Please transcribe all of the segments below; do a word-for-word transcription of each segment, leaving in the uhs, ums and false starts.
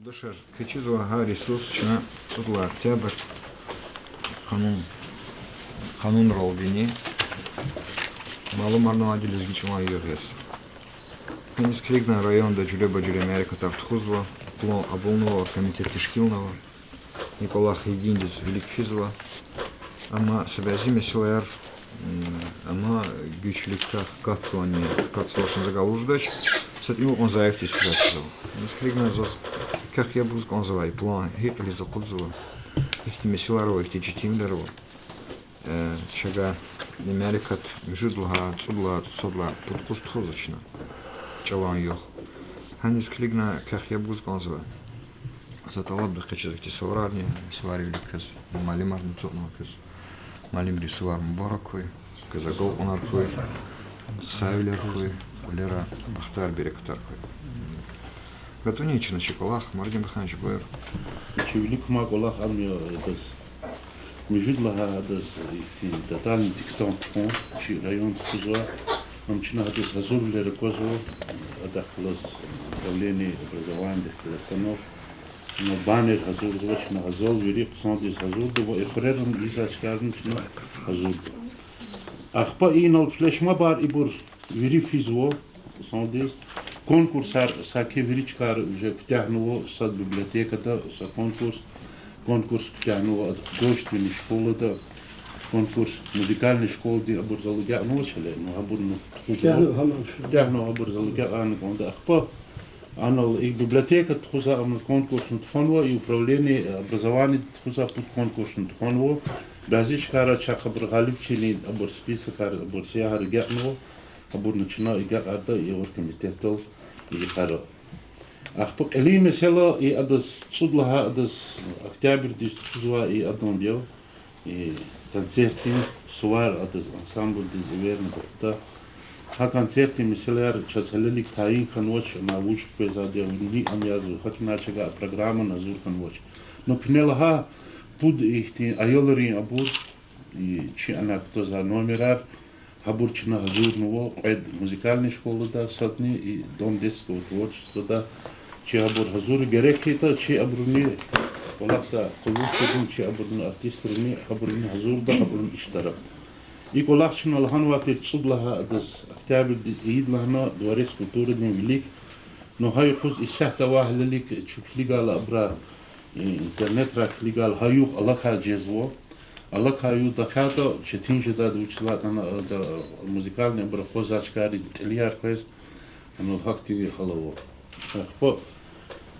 Душар, квез чизва гьар йисуз чна цӀуд лагьай октябрь къанун, къанунралди малумарнавайди лезги чӀалан югъ яз. Гьаниз килигна районда жуьреба-жуьре мярекатар тухузва, план авунва, оргкомитет тешкилнава. И кӀвалах гьа гьиндиз вилик физва. Амма са бязи месэлаяр, м, амма гуьч вилик кваз катзавани, катзавачни за галуждач, са тӀимил кьван зайифдиз хизан чизва. Гьаниз килигна заз квехъ яб гуз кӀанзавай план гьикӀ кьилиз акъудзава. Ихьтин месэлаяр ава, ихьтин четинвилер ава. Э, чага и мярекат муьжуьд лагьай, цӀуд лагьай, цӀусад лагьай пуд къуз тухузва чна. ЧӀалан югъ. Гьаниз килигна квехъ яб гуз кӀанзава. За тӀалабда къе чаз ихьтин суварарни, суварвилик квез, муаллимарни ацукьнава квез. Муаллимриз сувар мубарак хьуй, квез агалкьунар хьуй, сагъвилер хьуй, кӀвалера бахтар, берекатар хьуй. ГатӀунни чна чи кӀвалах, Мардин-бахан Жубер. Чи вилик кума кӀвалах ам я, адаз муьжуьд лагьай, адаз ихьтин тотальный диктант тухун чи район тухузва. Ам чна гьадаз гьазурвилер аквазва, адахъ галаз управление образованиедихъ галаз санал. Чна баннер гьазурзава, чна гьазал вири хъсандиз гьазурда ва и хуьрерани ийизвай чкайрани чна гьазурда. Ахпа инал флешмобар ибур вири физва хъсандиз. Конкурсар саки вири чкайра уже куьтягьнава, сад библиотекада са конкурс, конкурс куьтягьнава художественный школада, конкурс музыкальный школадин, абур зал агакьнавач гьеле, ну, абурни куьтягьнава, абур зал агакьарна кӀанда. Ахпа анал и библиотека тухузвай ам конкурсни тухванва, и управление образованиеди тухузвай пуд конкурсни тухванва. Бязи чкайра чахъ абур гъалибчийрин абур списокар, абур сиягьар агакьнава, абурни чна агакьарда и оргкомитетдал и йикъара. Ахпа кьилин месэла и адаз цӀуд лагьай, адаз октябрдиз тухузвай и адан я, и концертдин сувар адаз ансамблдиз эверна тухуда. Гьа концертдин месэлаяр чаз гьелелиг тайин хьанвач, ана вуж къвезвайди я, вини ам язва, гьакӀни чага программани гьазур хьанвач. Ну, куьне лагьай, пуд ихьтин аялрин абур, и чи ана кутазвай номерар, гьабур чна гьазурнава кьвед музыкальный школада, садни и Дом детского творчествода. Чи гьабур гьазур герек хьайитӀа, чи абуруни кӀвалахзавай къуллугъчийрини, чи абуруни артистрини, гьабуруни гьазурда, гьабуруни иштирак. И кӀвалах чна лагьанвай тир цӀуд лагьай адаз октябрдиз ийид лагьана Дворец культурадин вилик. Ну, гьа юкъуз исятда авай гьелелиг чун килигайла абурай, и, интернетрай килигайла, гьа югъ алакай жезва. Алакай югъ тахьайтӀа четин жедайди, вучиз лагьайтӀа ана, ада, музыкальный абур акъвазвай чкайриз кьилияр къвез, анал гьахьтин гьал ава. Ахпа,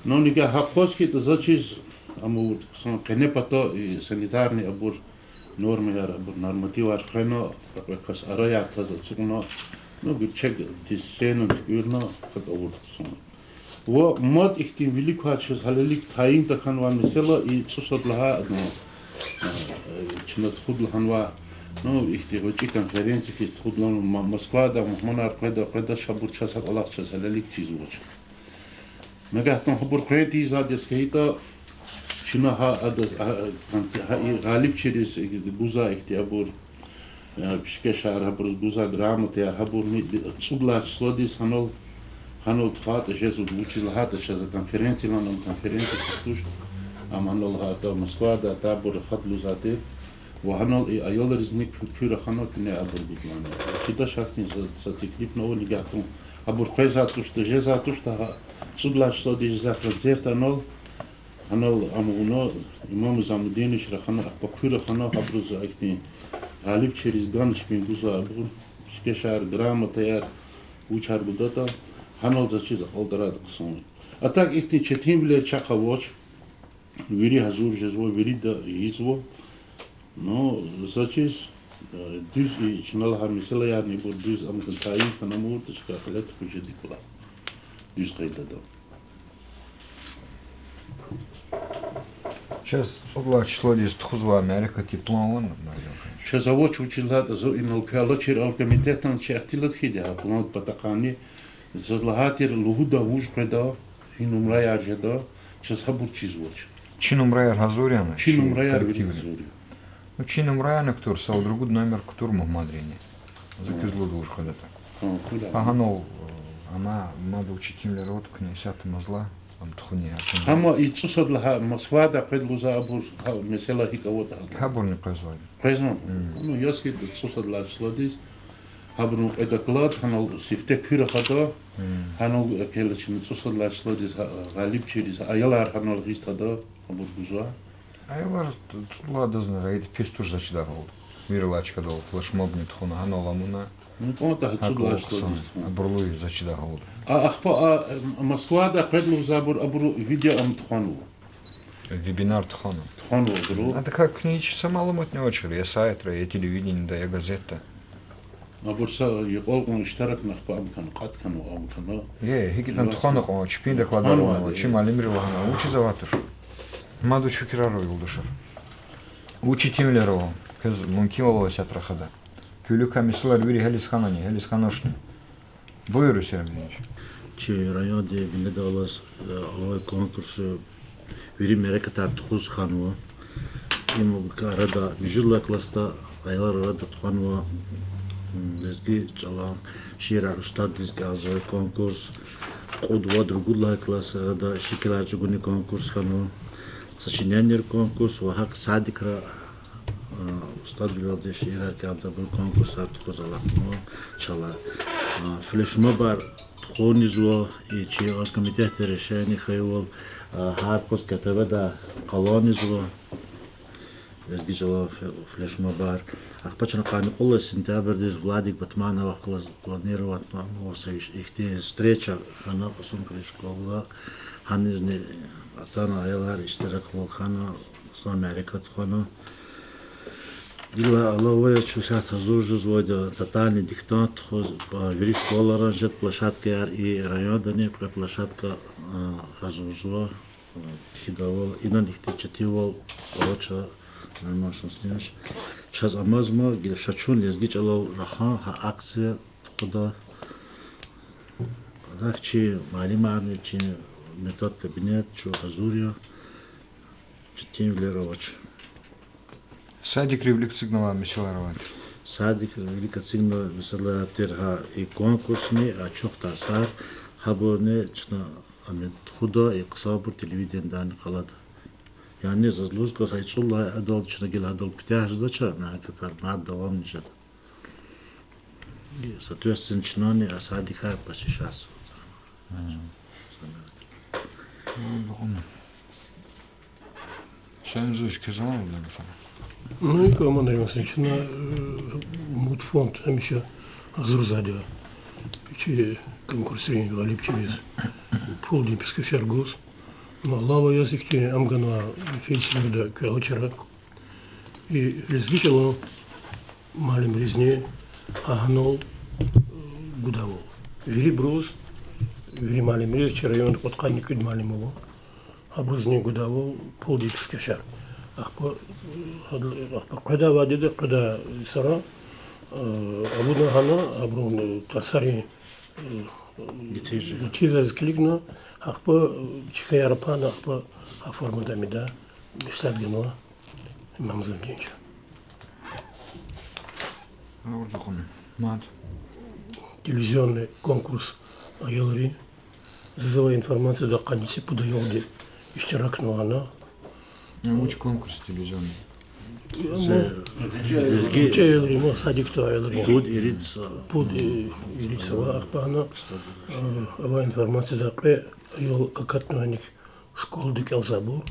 ну, ингье гьа акъваз хьайитӀа, заз чиз, ам авуртӀа хъсан, къене пата и санитарный абур нормаяр, абур нормативар хвена, кьве кас араяр таз ацукьна, ну, гуьрчегдиз сенани туькӀуьрна, гьакӀ авуртӀа хъсан. Ва мад ихьтин вилик квай чаз гьелелиг тайин тахьанвай месэла и цӀусад лагьай, ну, э, чна тухуд лагьанвай, ну, ихьтин гъвечӀи конференция хьиз тухуд лагьана, М-, Москвадай мугьманар къведа, къведач, гьабур чаз гьа кӀвалах чаз гьелелиг чизвач. Нагагьдан гьабур къвен тийизвайди яз хьайитӀа, чна гьа адаз, гьа, гьа и гъалибчийриз гузвай ихьтин абур, э, пишкешар, гьабуруз гузвай грамотаяр, гьабурни цӀуд лагьай числодиз гьанал, гьанал тухвайтӀа жезва, вучиз лагьайтӀа чаз конференция лагьана, ам конференция туш, ам гьанал гьа атӀа Москвадай, атӀа абур рахат лугьузвай тир. Ва гьанал и аялризни куь-, куьн рахана, куьне абур гуд лагьана. Чидач, гьахьтин са, са теклифни ава, нагагьдан абур къвезвай туштӀа, жезвай туштӀа, гьа цӀуд лагьай числодиз жезвай концерт анал, гьанал ам авуна, Имам Замудинович рахана, ахпа куьн рахана, гьабуруз ихьтин гъалибчийриз ганвай чпин гузвай абур, пишкешар, грамотаяр, вучар гудатӀа, гьанал заз чиз акьалтӀарайтӀа хъсан. А так ихьтин четинвилер чахъ авач, вири гьазур жезва, вирида ийизва. Ну, заз чиз, э, дуьз и чна лагьай месэлаярни ибур дуьз ам тайин хьана авуртӀа, чка кьиле тухуз жеди кӀвалах дуьз къайдада. Чаз цӀуд лагьай числодиз тухузвай мярекатдин план авани, Мардин-бахан? Чаз авач, вучиз лагьайтӀа зун инал квез алачир, оргкомитетдани чи ихтилат хьайиди я гьа пландин патахъайни. Заз лагьай тир лугьуда вуж къведа, гьи нумраяр жеда, чаз гьабур чизвач. Чи нумраяр гьазур яни, чи нумраяр вири гьазур я. Ну, чи нумраяр кутур, са ругуд номер кутур мугьманрини. За квез лугьуда вуж къведатӀа. Гьа, гьанал, э, ама мад четинвилер аватӀа, куьне исятда мазла. Ам тухуни гьакӀни. Амма и цӀусад лагьай Москвадай къведа лугьузвай абур, гьа месэла гьикӀ аватӀа гьада? Гьабурни къвезвай. Къвезва? Мм. Ну, яз хьи, цӀусад лагьай числадиз гьабурун кьвед оклад гьанал сифте куь рахада, Мм. гьанал экъечӀна, цӀусад лагьай числадиз гьа-, гъалибчийриз, аялар гьанал гъиз тада, абур гузва. Аялар цӀуд лагьай числадизни гъайиди пис туш заз чидай гьалда. Вирилай чкадал флешмобни тухвана, гьанал амуна. Ну, кӀантӀа гьа цӀуд лагьай числадиз тухвана. Абурулай заз чидай гьалда. А, ахпа, а, Москвадай къведа лугьузвайбур, абуру видео ам тухванва. Вебинар тухвана. Тухванва абуру. Адакай куьне гьич са малуматни авачир, я сайтра, я телевидениеда, я газетда. Абур са юкьвал кьван иштиракна, ахпа ам хьана, кьатӀ хьана, ам хьана. Е, гьикӀ ятӀани тухвана кьван, чпин докладар авунва, чи муаллимри лагьана, вучиз аватур? Мад вуч фикирар ава, юлдашар? Вуч итимвилер ава, квез мумкинвал авай исятда рахада? Куь виликай месэлаяр вири гьялиз хьанани, гьялиз хьаначни? Буюр, Сербиевич. Чи районди винедаллаз, э, авай конкурс, э, вири мярекатар тухуз хьанва. Им арада муьжуьд лагьай классда, аялар арада тухванва, м, лезги чӀалан шиирар устадриз кӀелзавай конкурс, кьуд ва ругуд лагьай классрин арада шикилар чӀугунин конкурс хьанва, сочиненийрин конкурс ва гьакӀ садикра, а, устадвилелди шиирар кӀелда, абур конкурсар тухуз алахънава чалай. А, флешмобар тухуз ийизва, и чи оргкомитетдин решение хьайивал, а, гьар къуз КТВ-да къалурзава лезги чӀалан фле-, флешмобар. Ахпа чна къанни кьуд лагьай сентябрдиз Владик Батмановахъ галаз планировать авунва са ихьтин встреча хьана Кьасумхуьруьн школада. Гьанизни атана аялар иштираквал хьана, са мярекат хьана. Гила алава я чун сят гьазур жезвайди тотальный диктант тухуз, а, вири школайра жеда площадкаяр, и райондани кьве площадка, а, гьазурзава. Хьидайвал, инал ихьтин четинвал авач, Нариман Шамсудинович. Чаз амазма, гила ша чун лезги чӀалал рахун гьа акция тухуда. Адак чи муаллимарни, чи метод кабинет, чун гьазур я. Четинвилер авач. Садикрин вилик эцигнавай месэлаяр авайди. Садикрин вилик эцигнавай месэлаяр тир гьа и конкурсни, ачух тарсар, гьабурни чна ам тухуда, и хъсанбур телевидениедани къалурда. Яни заз лугьуз кӀанзава, гьа и цӀуд лагьай аялдал чна гила гьадал куьтягь жедач, мярекатар мад давамни жеда. И, соответственно, чнани а садикар посещатьзава. Ну, и команда, чна, э, мудфонд гьамиша гьазурзавайди я чи конкурсрин гъалибчийриз пулдин пискешар гуз. Ну, алава яз ихьтин ам ганва фейсбукда квез алачир. И лезги чӀалан муаллимризни гьа гьанал, э, гудайвал. Вирибуруз, вири муаллимриз, чи районда кьудкъанни кӀуьд муаллим ава. Гьабурузни гудайвал пулдин пискешар. Ахпа, э, гьад-, ахпа къведайвайди я, къведай йисара, э, авуна гьана, абурун тарсарин, э, гетир, гетирдиз килигна, ахпа, э, чкаяр пана, ахпа оформить амида, меслят ганва. Мамзандинч. Гьавурда кьуна. Мад. Телевизионный конкурс аялрин. Заз авай информацияда, къанни цӀипуд аялди иштиракнава гьана. Вуч конкурс телевизионный? Лезги. Вуч аялрин, ма, садикда аялрин. Пуд, ирид са. Пуд, э, ирид са ава, ахпа гьана, э, авай информацияда кьве аял акатнава гьаник школада кӀелзавайбур.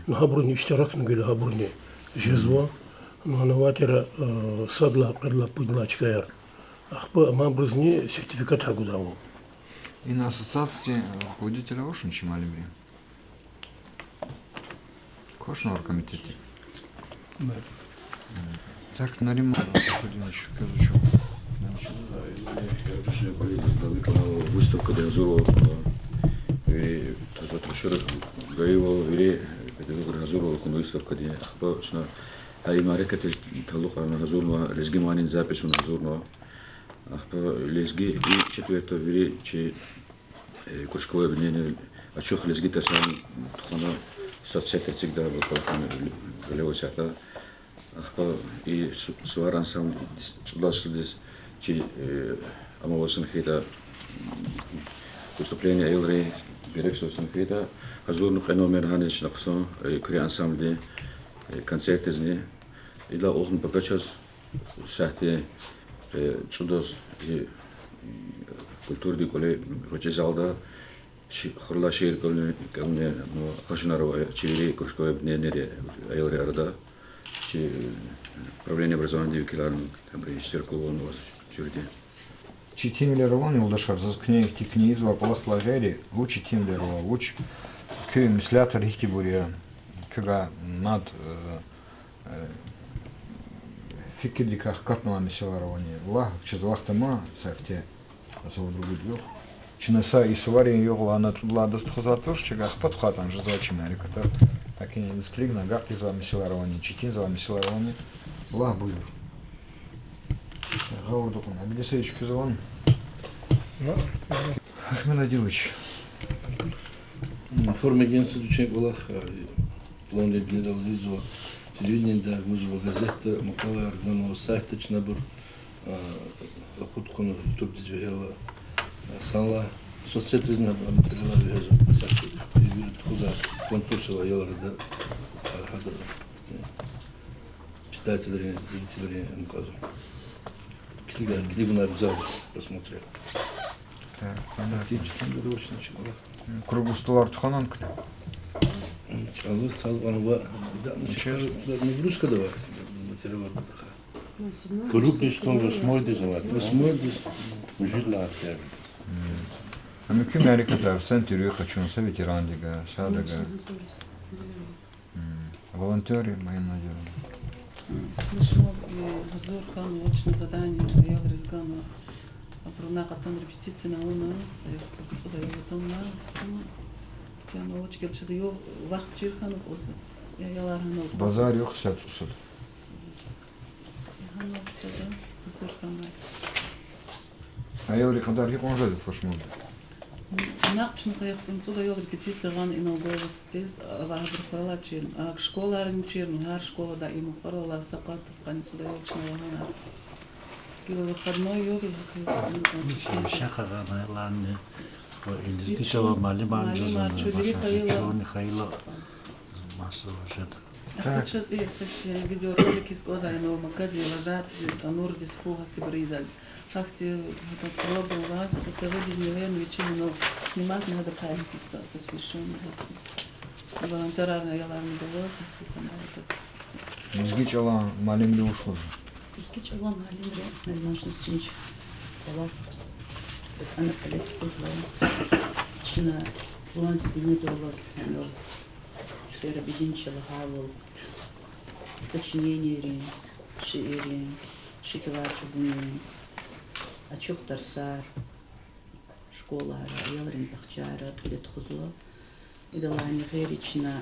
Ну, гьабурни иштиракна гила, гьабурни жезва. Ну, гьана авай тир, э, сад лагьай, кьвед лагьай, пуд лагьай чкаяр. Ахпа амайбурузни сертификатар гудайвал. Ина ассоциациядин, э, руководитель авачни чи муаллимрин? Квачни оргкомитетдин? Так, Нариман Шамсудинович, квез вуч ава? Выставкадиз гьазурвал, э, вири таза тушир гайивал, вири педагогри гьазурвал акуна выставкадиз. Ахпа чна гьа и мярекатдиз талукьарна гьазурнава, лезги манидин запись авуна гьазурнава. Ахпа лезги и четверта вири чи, э, кружковое объединение ачух лезги тарсарин тухвана соцсетра эцигда, вакалахана, гъиле васятда. Ахпа и су-, сувар ансамбль цӀуд лагьай числадиз чи, э, амалсна хьайитӀа, выступление аялрин, Герек сусун хьайитӀа, гьазурна кьве номер гьаниз чна хъсан, э, Куьре ансамблдин, э, концертдизни. Идалай кьулухъни пака чаз сятдин, э, цӀудаз и культурадин кӀвале гъвечӀи залда ши-, хуралай шиир кӀелун, кӀелун, ну, къачунар ава чи вири кружковый объединенийри, аялрин арада. Чи, э, управление образованиядин векиларни, там, режиссёр Кулон ваз жуьреда. Четинвилер авани, юлдашар, заз куьне ихьтин куьне ийизвай кӀвалахдилай гъейри, вуч четинвилер ава, вуч куь меслятар гьихьтинбур я, квевай мад, э, э, фикирдикай хкатнавай месэлаяр авани, лагь, чаз лагь, тамам, са ихьтин, са вад-ругуд югъ. Чна са и суварин югъ лагьана цӀуд лагьай йисуз тухузвайди туш, чавай ахпа тухвайтӀани жезвай чи мярекатар. ГьакӀни низ килигна, агакьизвай месэлаяр авани, четинзавай месэлаяр авани, лагь, буюр. Гъавурда кьуна, Абилесович, квез авани? Ахмед Адилович. Информагентствода вичин кӀвалах, а, пландин бинедалди ийизва, телевидениеда гузва, газетда макъалаяр ганва, сайтда чна абур, а, акъуд хъувуна, ютубдиз вегьезва, а, санлай соцсетаризни а материалар вегьезва, сайтда, вири тухузвай конкурсар ава аялрин арада, а, гьада, э, читателрин, зрителрин мукьваз. Килиг, килигунар гзаф просмотрар. Так, ана. Актив читатель очень, очень мало. Круглый столар тухванани куьне? ЧӀалаз, чӀалаз ва, да, ну, нагрузка давай, материалар бадахъ. Круглый стол восьмойдиз авай. Восьмойдиз. Муьжуьд лагьай октябрь. Ана куь мярекатар, са интервью къачун, са ветерандихъ, са дагъа. Волонтёрри, Марина Владимировна. Нашумуд, э, гьазур хьанва, чна задание аялриз ганва. Абуру накьван репетиция авуна, са яхцӀур-цӀуд аял атанва. Ана, тяна авач гел чаз, ю вахт чир хьанва кьван са. Я аялар гьана. Базар юкъ са цӀусад. Гьана вахтунда гьазур хьанва. Аялрин кьадар гьикьван жеда флешмобда? Накь чна са яхцӀур-цӀуд аял репетиция гъана инал Голосдиз, ава гьабуру хуралай чирна, а, школайрини чирна, гьар школада има хуралай са къад къанни цӀуд аял чна лагьана. Гила выходной югъ, я хъиз. Вичин шехъа гъана аяларни, ва и лезги чӀалан муаллимарни жузуна, чуьдуьри машин хьайила, чуни хьайила, маса жеда. Ахпа чаз и са видеороликиз кӀанзава, ина макади, ложатди, тӀанурдиз фу гьахьтинбур ийизвай. Гьахьтин, гьада пробовала, гьада ТВ-диз, наверно, вичи гьана сниматьна, гьада кайф хьиз, посвящённый гьахьтин. Волонтёрарни, аяларни галаз, гьахьтин самарда. Лезги чӀалан муаллимри вуч лугьузва? Лезги чӀалан муаллимри, Нариман Шамсудинович, кӀвалах, ана кьиле тухузва. Чна пландин бинедаллаз гьанал Гьуьсейн Рабидиновича лагьайвал, сочиненийрин, шииррин, шикилар чӀугунин, ачух тарсар, школайра, аялрин бахчайра кьиле тухузва. Идалайни гъейри чна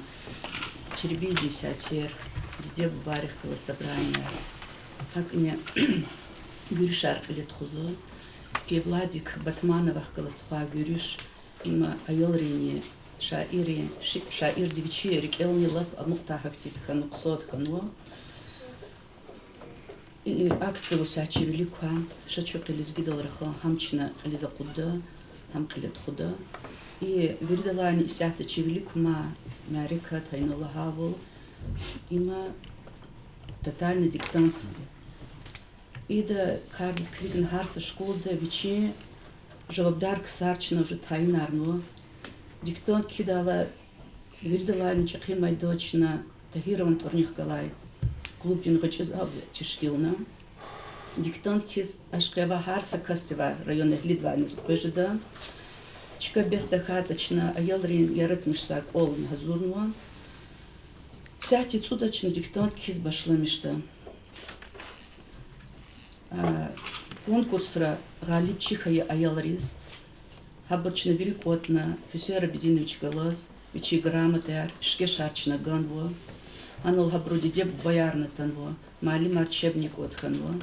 тербиядин сятер, диде-бубайрихъ галаз собранияр, гьакӀни гуьруьшар кьиле тухузва. И Владик Батмановахъ галаз тухвай гуьруьш, има аялрини, шаирри-, ши-, шаирди вичи рикӀелни лап амукьдай гьахьтинди хьанва, хъсан хьанва. И акция вуса чи вилик ква, ша чун къе лезгидал рахун, гьам чна кьилиз акъудда, гьам кьиле тухуда. И виридалайни исятда чи вилик кума мярекат, гьа ина лагьайвал, има тотальный диктант. Ида кардиз килигна гьар са школда вичин жавабдар ксар чна уже тайинарнава. Диктант кхьидайла, виридалайни чӀехи майдан чна Тагьирован тӀварунихъ галай клубдин гъвечӀи залда тешкилна. Диктант кхьиз ашкъи авай гьар са касдивай, районэгьлидивай низ къвез жеда. Чка бес тахьайтӀа, чна аялрин яратмишзавай кӀвални гьазурнава. Сятдин цӀуда чна диктант кхьиз башламишда. А, конкурсра гъалибчи хьайи аялриз, гьабур чна вири кӀватӀна, Гьуьсейн Рабидинович галаз, вичи грамотаяр, пишкешар чна ганва. Гьанал гьабурун диде-бубаярни атанва, муаллимар чебни кӀватӀ хьанва.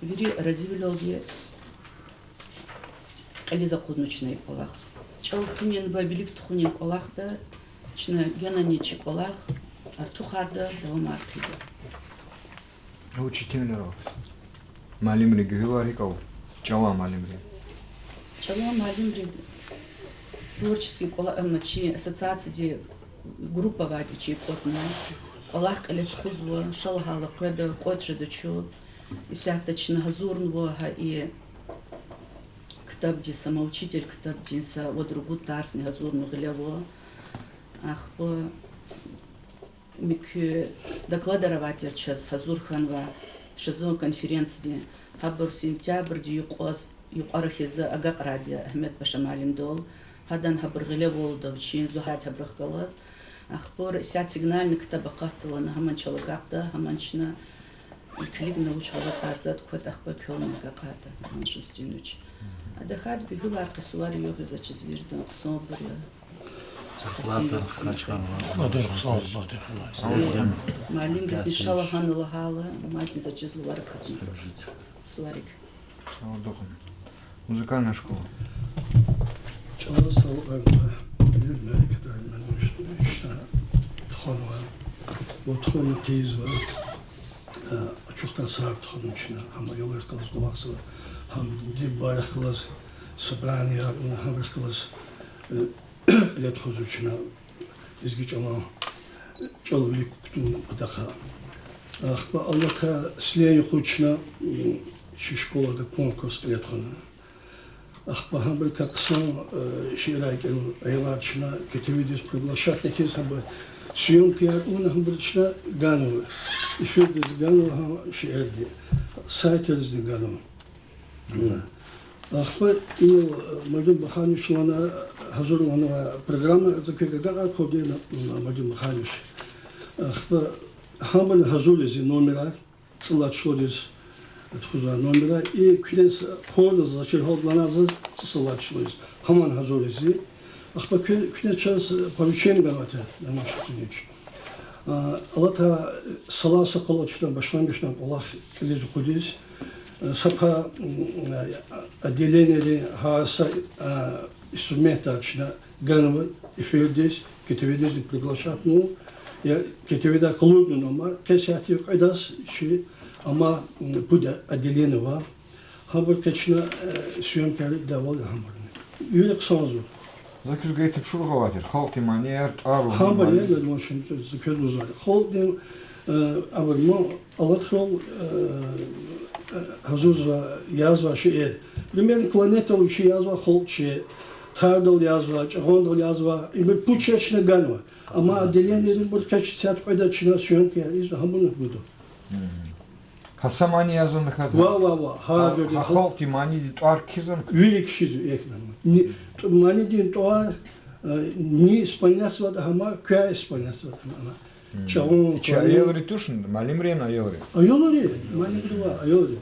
Вири разивилелди кьилиз акъудна чна и кӀвалах. ЧӀал хуьнин ва вилик тухунин кӀвалахда чна генани чи кӀвалах артухарда давамар хъийида. Учительрихъ, муаллимрихъ гуьгьуьлар гьикӀ ава? ЧӀалан муаллимрин. ЧӀалан муаллимрин Творческий кӀвала-, ам, чи ассоциацияди группа авайди чи кӀватӀна. КӀвалах кьиле тухузва, ша лагьайла къведа, кӀватӀ жеда чун. Исятда чна гьазурнава гьа и ктабдин, самоучитель ктабдин са вад-ругуд тарсни гьазурна гъиле ава. Ахпа муькуь докладар авай тир чаз гьазур хьанва ша зун конференциядин. Гьабур сентябрдин юкьваз, юкьвара хьиз агакьрайди я Агьмедпаша муаллимдал. Гьадан гьабур гъилевалда вичин зугьад гьабурухъ галаз. Ахпа исятда сигнальный ктаб акъатдалана, гьаман чал агакьда, гьаман чна килигна вуч гъалатӀар затӀ кватӀа, ахпа квелни агакьарда, гьаман шустинуч. Ада хьайи гуьгьуьлар, къе сувар югъ я заз чиз виридан, хъсанбур я. Адан хъсан, адан. Муаллимдизни ша лагьана лагьайла, мадни заз чиз лувар акатна. Суварик. Музыкальная школа. Чӏалаз савкьван, югъ мярекатар, ман вуч, ишта тухванва, ва тухвана тийизва, э, ачухтӏа сагъ тухвана чна, гьам аялрихъ галаз кӏвалахзава, гьам дин байрахъ галаз, собранияр авуна, гьабурухъ галаз, э, кьиле тухузва чна лезги чӏалан, чӏал вилик кутун патахъай. Ахпа алатай силен юкъуз чна, м, чи школада конкурс кьиле тухвана. Ахпа гьабурукай хъсан, э, шиирар кӏелун аялар чна КТВ-диз приглашать хьиз, гьабур съёмкаяр авуна, гьабур чна ганва, эфирдиз ганва гьа шиирди, сайтризни ганва. Ахпа инал, э, Мадин Баханович лагьана, гьазурланва программа, за квез агакьарда, Мадин Баханович. Ахпа гьабурни гьазур я зи номерар, цӏуд лагьай числодиз тухузвай номерар, и куьне хордаз заз чиргьалди лагьана заз цӏусад лагьай числодиз, гьамни гьазур я зи. Ахпа куь-, куьне чаз поручение ганвайтир, Нурман Шамсудинович. А, алатай Салан са къвалал чна башламишна кӏвалах кьилиз акъудиз, э, са пай, м, э, отделениейрин гьар са, э, инструментар чна ганва эфирдиз, КТВ-дизни приглашать авунва, я КТВ-дай къалурнава ама, къе сятдив кьведаз чи, ама, м, пуд отделение ава. Гьабур къе чна, э, съёмкаяр ийидайвал я гьабурни. Вири хъсанзава. За квез гайитӏа чур гъалатӏ тир, халкьдин манияр, тӏвар ва... Гьабур я, Нурман Шамсудинович, за квез лугьузвайди. Халкьдин, э, абур ма алатрал, э, э, гьазурзава, язва шиир. Примерно, кларнетдал вичи язва халкь шиир, тардал язва, чӏагъандал язва, ибур пуд шиир чна ганва. Ама отделениейрин бур къе чна сят кьведа чна съёмкаяр ийизва, гьабурни гуда. Гьа са мани язва на кад? Ва, ва, ва, гьа, гьа жуьреда гьа халкьдин манидин тӏвар кхьизва на кад? Вири кхьизва, эхь, нормально. Ни, тӏ-, манидин тӏвар, э, ни исполняться аватӏа гьама, квяй исполняться аватӏа гьама. Чӏагъан, чи кларнет. Аялри тушни, муаллимрини аялри? Аялри, муаллимри ва аялри.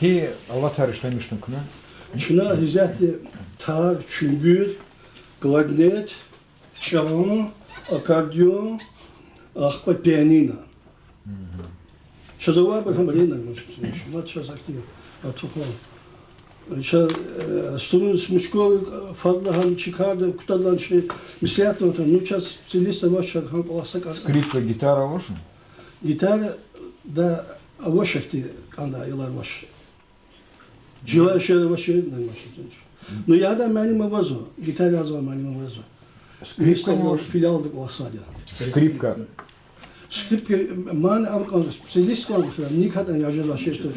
Гьи алатар ишлемишна куьне? Чна гьисятда тар, чуьнгуьр, кларнет, чӏагъан, аккордеон, ахпа пианино. Чаз авайбур гьам рена, может, мад чаз ахьтин артух ава. Чаз, э, струнный смычковый, э, фадлай гьам чи карда кутадлан чи меслятнаватӏа, ну, чаз специалист авач, чаз гьам кӏвалахзавай кӏан. Скрипка, гитара авачни? Гитара, да, авач ахьтин кӏанда, аялар авач. Желающие авачир, нормально. Ну, яда, муаллим авазва, гитара язва, муаллим авазва. Скрипка, филиалда кӏвалахзавайди я. Скрипка. Скрипка, ман ам кӏан, специалист кӏан хьи, никак яжа лашето.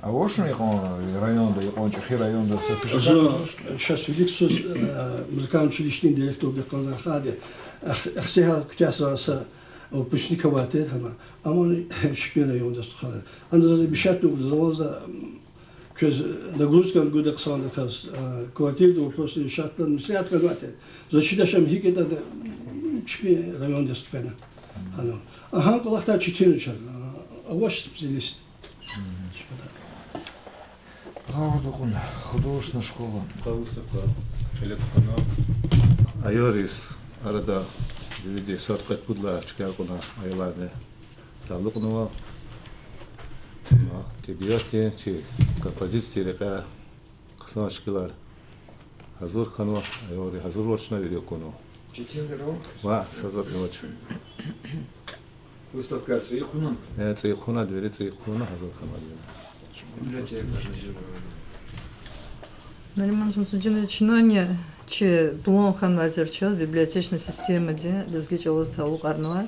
Авачни икьван районда, икьван чӏехи районда са... Зун, сейчас великсуз, э, музыкальный училищедин директорди кӏанзавай хьи, ах-, ахсегьа куьтягьзавай са выпускник авай тир гьама. Амма Шипин райондиз тухвана. Ана заз обещать авурди, за ваз, м, квез нагрузка гуда хъсандаказ, а, квартирдин вопрос решать авун, меслят хьанвай тир. За чидач ам гьикӏ ятӏа, м, Шипин райондиз тухвена. Гьана. Агьа кӏвалахдай четин я чаз, а, авач специалист. Гъавурда кьуна художественная школа. Гъавурда са кьван кьиле тухвана. Аялриз арада вирида сад-кьвед-пуд лагьай чкаяр кьуна, аяларни талукьнава. Ма, тӏебиатдин чи композициядин рекьяй хъсан шикилар гьазур хьанва, аялри гьазурвал чна вири акунва. Четинвал? Ва, са затӏни авач. Выставка цӏийи хъувуна? Э, цӏийи хъувуна, вири цӏийи хъувуна, гьазур хьанва вири. Нариман Шамсудинович, ну, не, Чи план хьанвайди чаз библиотечный системадин лезги чӀалаз талукьарнавай.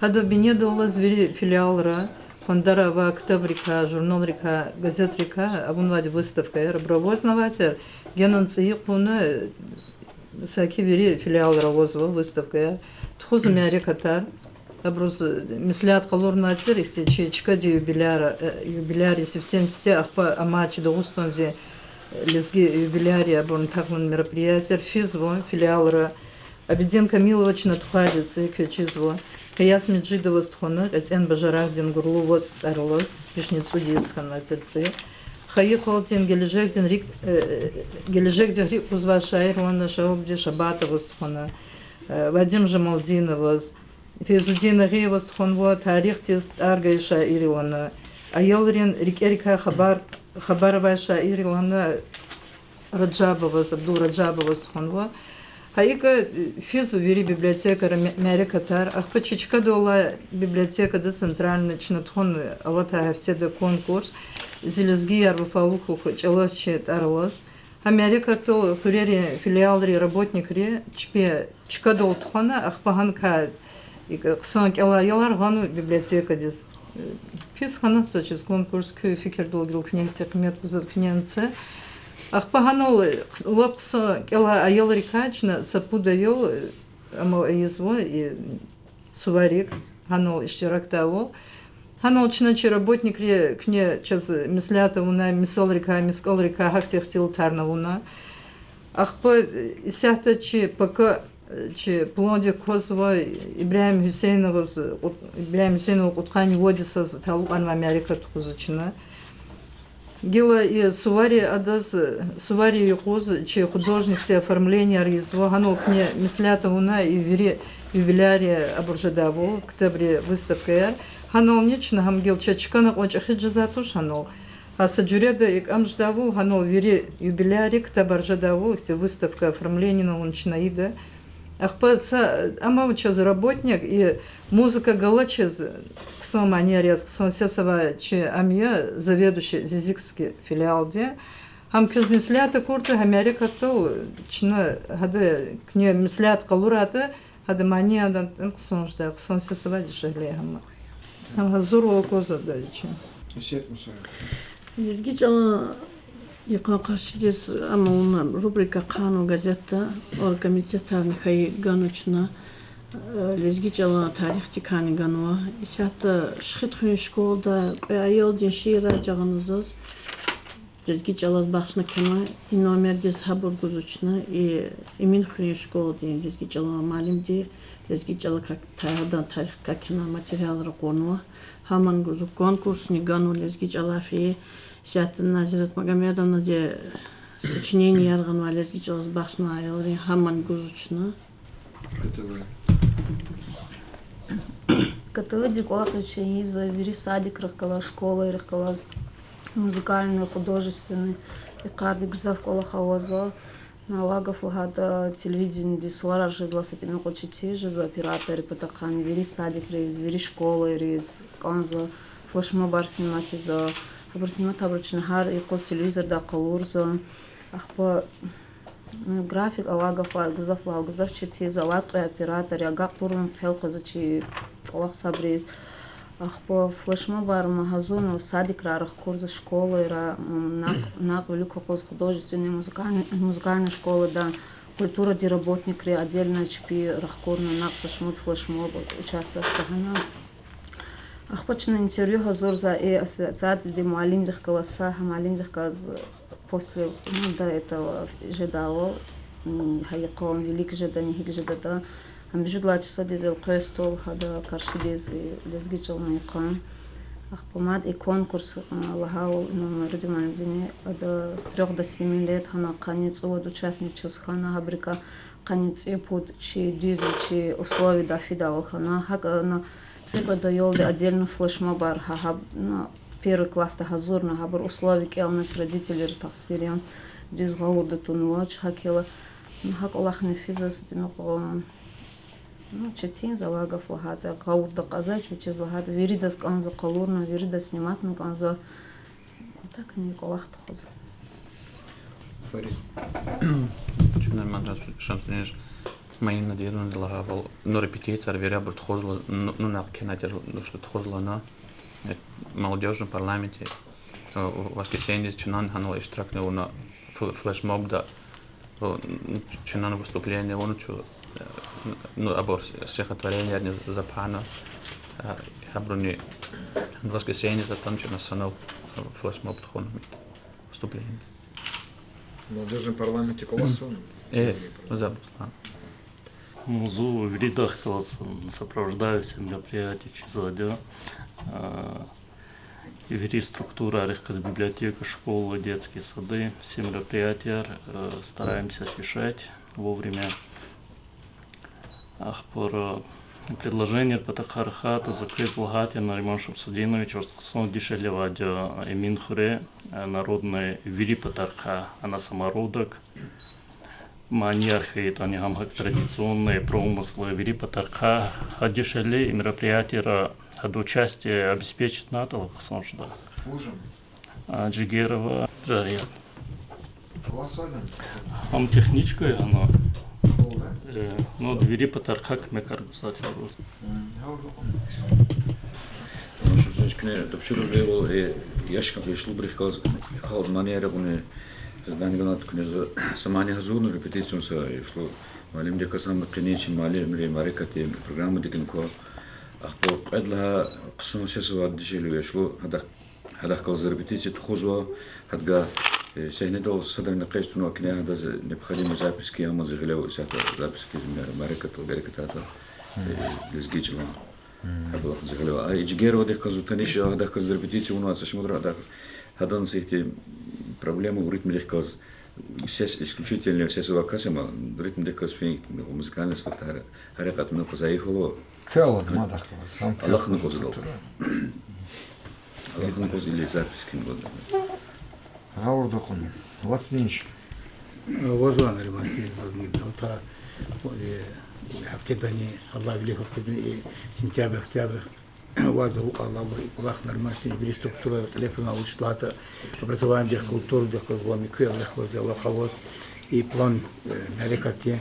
Гьадан бинедаллаз вири филиалра, хандара авай ктабрикай, журналрикай, газетрикай авунвайди выставкаяр, абур авазнавай тир, генани цӀийи къуна саки вири филиалра авазва выставкаяр. Тухузва мярекатар. Абуруз меслят къалурнавай тир ихьтин чи чкадин юбиляр, э, юбилярдин сифтени сифте, ахпа амай чи Дагъустандин лезги юбилярдин абурун тахлан мероприятияр физва филиалра. Абидин Камилова чна тухвайди цӀи квез чизва. Къияс Межидоваз тухвана КьецӀен бажарагъдин Гурлу вацӀ тӀвар алаз, вишни цӀуд йис хьанвай тир цӀи. Хайи халкьдин гележегдин рикӀ, э, гележегдихъ рикӀ кузвай шаир Лана Шагьабдин Шабатоваз тухвана, э, Вадим Жамалдиноваз, Фейзудин Агъиеваз тухванва тарихдиз тӀвар гайи шаир Лана, аялрин рикӀерикай хабар, хабар авай шаир Лана Раджабоваз, Абдул Раджабоваз тухванва. Гьа икӀ, э, физва вири библиотекара ме-, мярекатар. Ахпа чи чкадал алай библиотекада центральный чна тухвана алатай гьафтеда конкурс Зи лезгияр вафалу хьухь чӀалаз чи тӀвар алаз. Гьа мярекатдал хуьрерин филиалрин работникри чпи чкадал тухвана, ахпа гьаникай икӀ хъсан кӀелай аялар гъана библиотекадиз. Пис хьана са чиз конкурс, куь фикирдалди гила куьне гьахьтин къимет гузватӀа, куьне це. Ахпа гьанал лап хъсан кӀелай аялрикай чна са пуд аял, ама ийизва и суварик, гьанал иштиракдайвал. Гьанал чна чи работникри куьне чаз меслят авуна, мисалрикай, мискӀалрикай гьахьтин ихтилатарни авуна. Ахпа исятда чи пака, чи пландик квазва Ибрагьим Гьуьсейноваз, Ибрагьим Гьуьсейнован кьудкъанни вад йисаз талукьарнавай мярекат тухузва чна. Гила и сувари адаз, сувари юкъуз чи художникди оформленияр ийизва, гьанал куьне меслят авуна и вири юбилярдин абур жедайвал, ктабрин выставкаяр. Гьанални чна гьам гила чаз чкана кьван чӀехиди жезвай туш гьанал. Гьа са жуьреда икӀ ам жедайвал, гьанал вири юбилярдин ктабар жедайвал, ихьтин выставка оформлениени авун чна ийида. Ахпа са, ам ава чаз работник, и музыка галачиз хъсан манияр яз, хъсан сес авай чи ам я заведующий Зизикский филиалдин. Гьам квез меслят акуртӀа, гьа мярекатдал чна гьада куьне меслят къалурайтӀа, гьада манияр атӀана хъсан жедай, хъсан сес авай дишегьли гьам. Гьам гьазурвал аквазва ада чи. Лезги чӀалан йикъан къаршидиз ам авуна рубрика хъанва газетда, оргкомитетарни хьайи ганва чна, э, лезги чӀалан тарихдикайни ганва. Исятда Шихидхуьруьн школада кьве аялдин шиирар жагъана заз, лезги чӀалаз бахшна кхьенва. И номердиз гьабур гузва чна, и Эминхуьруьн школадин лезги чӀалан муаллимди лезги чӀалакай, та-, гьадан тарихдикай кхьенвай материалар ракъурнава. Гьамни гузва, конкурсни ганва лезги чӀалай фейи. Исятда Назират Магомедовнади сочиненияр гъанвай лезги чӀалаз бахшнавай аялрин, гьамни гузва чна. КТВ-дин кӀвалахри чна ийизва вири садикрихъ галаз, школайрихъ галаз, музыкальный, художественный йикъарди гзаф кӀвалах авазва. Алай гаф лагьайтӀа, телевидениедиз суварар жезва, са тӀимил кьван четин жезва операторрин патахъайни, вири садикриз, вири школайриз кӀанзава, флешмобар сниматзава. Гьабур сниматайбур чна гьар юкъуз телевизордай къалурзава. Ахпа, ну, график, алай гаф лагьайтӀа, гзаф лагьайтӀа гзаф четин я, алай кьве оператор я, агакьарун хъел къвезва чи кӀвалах сабуруз. Ахпа флешмобар ма гьазурна садикрай рахкурзава, школайрай, м, накь-, накь вилик акъваз художественный, музыкальный, музыкальный школадай, культурадин работникри отдельно чпи рахкурна, накь са шумуд флешмоб участвовать авуна. Ахпа чна интервью гьазурзава и ассоциациядин муаллимдихъ галаз, са гьа муаллимдихъ галаз после, ну, до этого жедайвал, м, гьа йикъан вилик жедани, гьикӀ жедатӀа, гьа муьжуьд лагьай числадиз элкъвей стол гьада къаршидиз, и лезги чӀалан йикъан. Ахпа мад и конкурс, а, лагьайвал, ну, Нурудин муаллимдини, ада с трёх до семи лет, гьана къанни цӀувад участник чаз хьана, гьабурукай къанни цӀипуд чи дуьз вичин условияда фидайвал хьана. ГьакӀ, ну, цӀикьвед аялди отдельно флешмобар гьа, гьаб-, ну, первый классда гьазурна, гьабур условия кӀелнач, родителрин тахсир я, дуьз гъавурда тунвач, гьакӀ хьайила, ну, гьа кӀвалахни физва са тӀимил кьван. Ну, четин я, алай гаф лагьайтӀа, гъавурда кьазвач, вучиз лагьайтӀа виридаз кӀанзава къалурна, виридаз сниматна кӀанзава. Так ни кӀвалах тухузва. Чна ман Шамсудинович Маинадиновна лагьайвал, ну, репетицияр вирибур тухузва, ну, ну, нахъ кхьенайтӀа, ну, что тухузва на, э, молодёжном парламенте, э, воскресеньедиз чна гьанал иштиракни авуна фл-, флешмобда, э, чна выступление авуна чу, э, ну, абур стихотворениярни запана, э, абуруни воскресеньедиз атана чна санал, э, флешмоб тухвана выступление. Молодёжный парламент кваз ам? Э, забур. Ну, зун виридахъ галаз сопровождаю все мероприятия, чизвайди я. А, вири структурайрихъ галаз библиотека, школа, детские сады, все мероприятияр, э, стараемся освещать вовремя. Ахпа, э, предложенияр патахъай рахайтӀа, за квез лагьайтӀа, Нариман Шамсудинович, ваз хъсан дишегьли авайди я Эминхуьре, э, народный вири патарихъай, она самородок. Манияр хьайитӀани гьам гьакӀ традиционный промыслы вири патарихъай, гьа дишегьли и мероприятияра гьадан участие обеспечитьнайтӀа, хъсан жеда. А, Джигерова Джария. Гьам техничка я гьана. Э, ну, вири патарихъай куьмекар гузвайди я абуруз. Шумсуз куьне тапшуругъ гайила, э, яшка яшлубурухъ галаз халкь манияр гъуни, здание галаз куьне за са мани гьазурна репетициядин са яшлу муаллимдихъ галаз, ам къенин чи муаллимрин мярекатдин программадикни ква. Ахпа кьвед лагьай хъсан сес авайди дишегьли я яшлу, гьадахъ Гьадахъ галаз репетиция тухузва, гьадагай, э, сегьнедал садрани экъечӀ тавунвай куьне, гьадаз необходимый записи, амма зи гъиле исятда записи, мя-, мярекатдал герек ятӀа, э, лезги чӀалан. Гьа кӀвалах зи гъиле ава. А Иджигеровадихъ галаз зун таниш я, гьадахъ галаз репетиция авунвай са шумудра, гьадахъ, гьадан са ихьтин проблема, ритмдихъ галаз, сес исключительный, сес авай кас я, амма ритмдихъ галаз фин, музыкальный инструмент, гьар, гьар якьад мелкъ заиф ала. Квел мад ахъаз, ам алахъна квел кваз адал. Алахъна кваз или запись кин вада. Гъавурда кьуна. Вацнич. Вазва, Нариман, кин зазни далта, э, гьафтедани, Аллагь вили гьафтедани, э, сентябрь, октябрь, варз авукьайла, и кӀвалах, Нариман, кин вири структура кьиле фена, вуч лагьайтӀа, образованидихъ, культурадихъ галаз ва муькуь агьлияр алакъа аваз, и план, э, мярекатдин,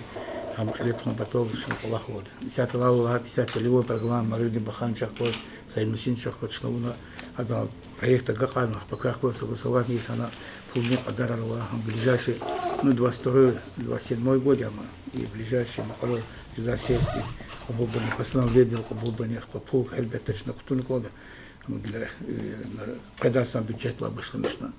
гьам кьиле тухун патал чна кӀвалах авурди. Исятда лагьайвал, исятда целевой программа Мавридин Бахановичахъ галаз, Саид Мусиновичахъ галаз чна авуна, гьадан проект агакьарна, ахпа квехъ галаз согласовать ийиз гьана пулунин кьадарар ава, гьам ближайший, ну, двадцать второй, двадцать седьмой год я, амма и ближайший мукьвара жезва сессияда кьабулдани, постановлениедал кьабулдани, ахпа пул гьелбетда чна кутуна кӀанда. Гила, э, на, къведай сан бюджетдилай башламишна.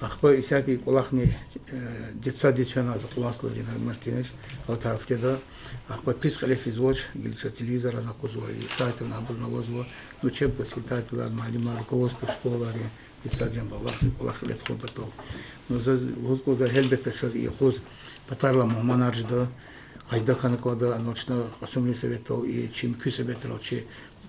Ахпа исятда и кӀвалахни, э, детсаддиз фена за кьулан садалай, Нариман Шамсудинович, алатай гьафтеда. Ахпа пис кьиле физвач, гила чаз телевизоррани аквазва, и сайтранни абурни авазва, ну, учеб-воспитательар, муаллимар, руководство школайрин, детсаддин баллахъни кӀвалах кьиле тухун патал. Ну, заз лугьуз кӀанзава, гьелбетда, чаз и юкъуз патарилай мугьманар жеда, къайда хьана кӀанда, анал чна Къасумлуин советдал, и чи муькуь советрал, чи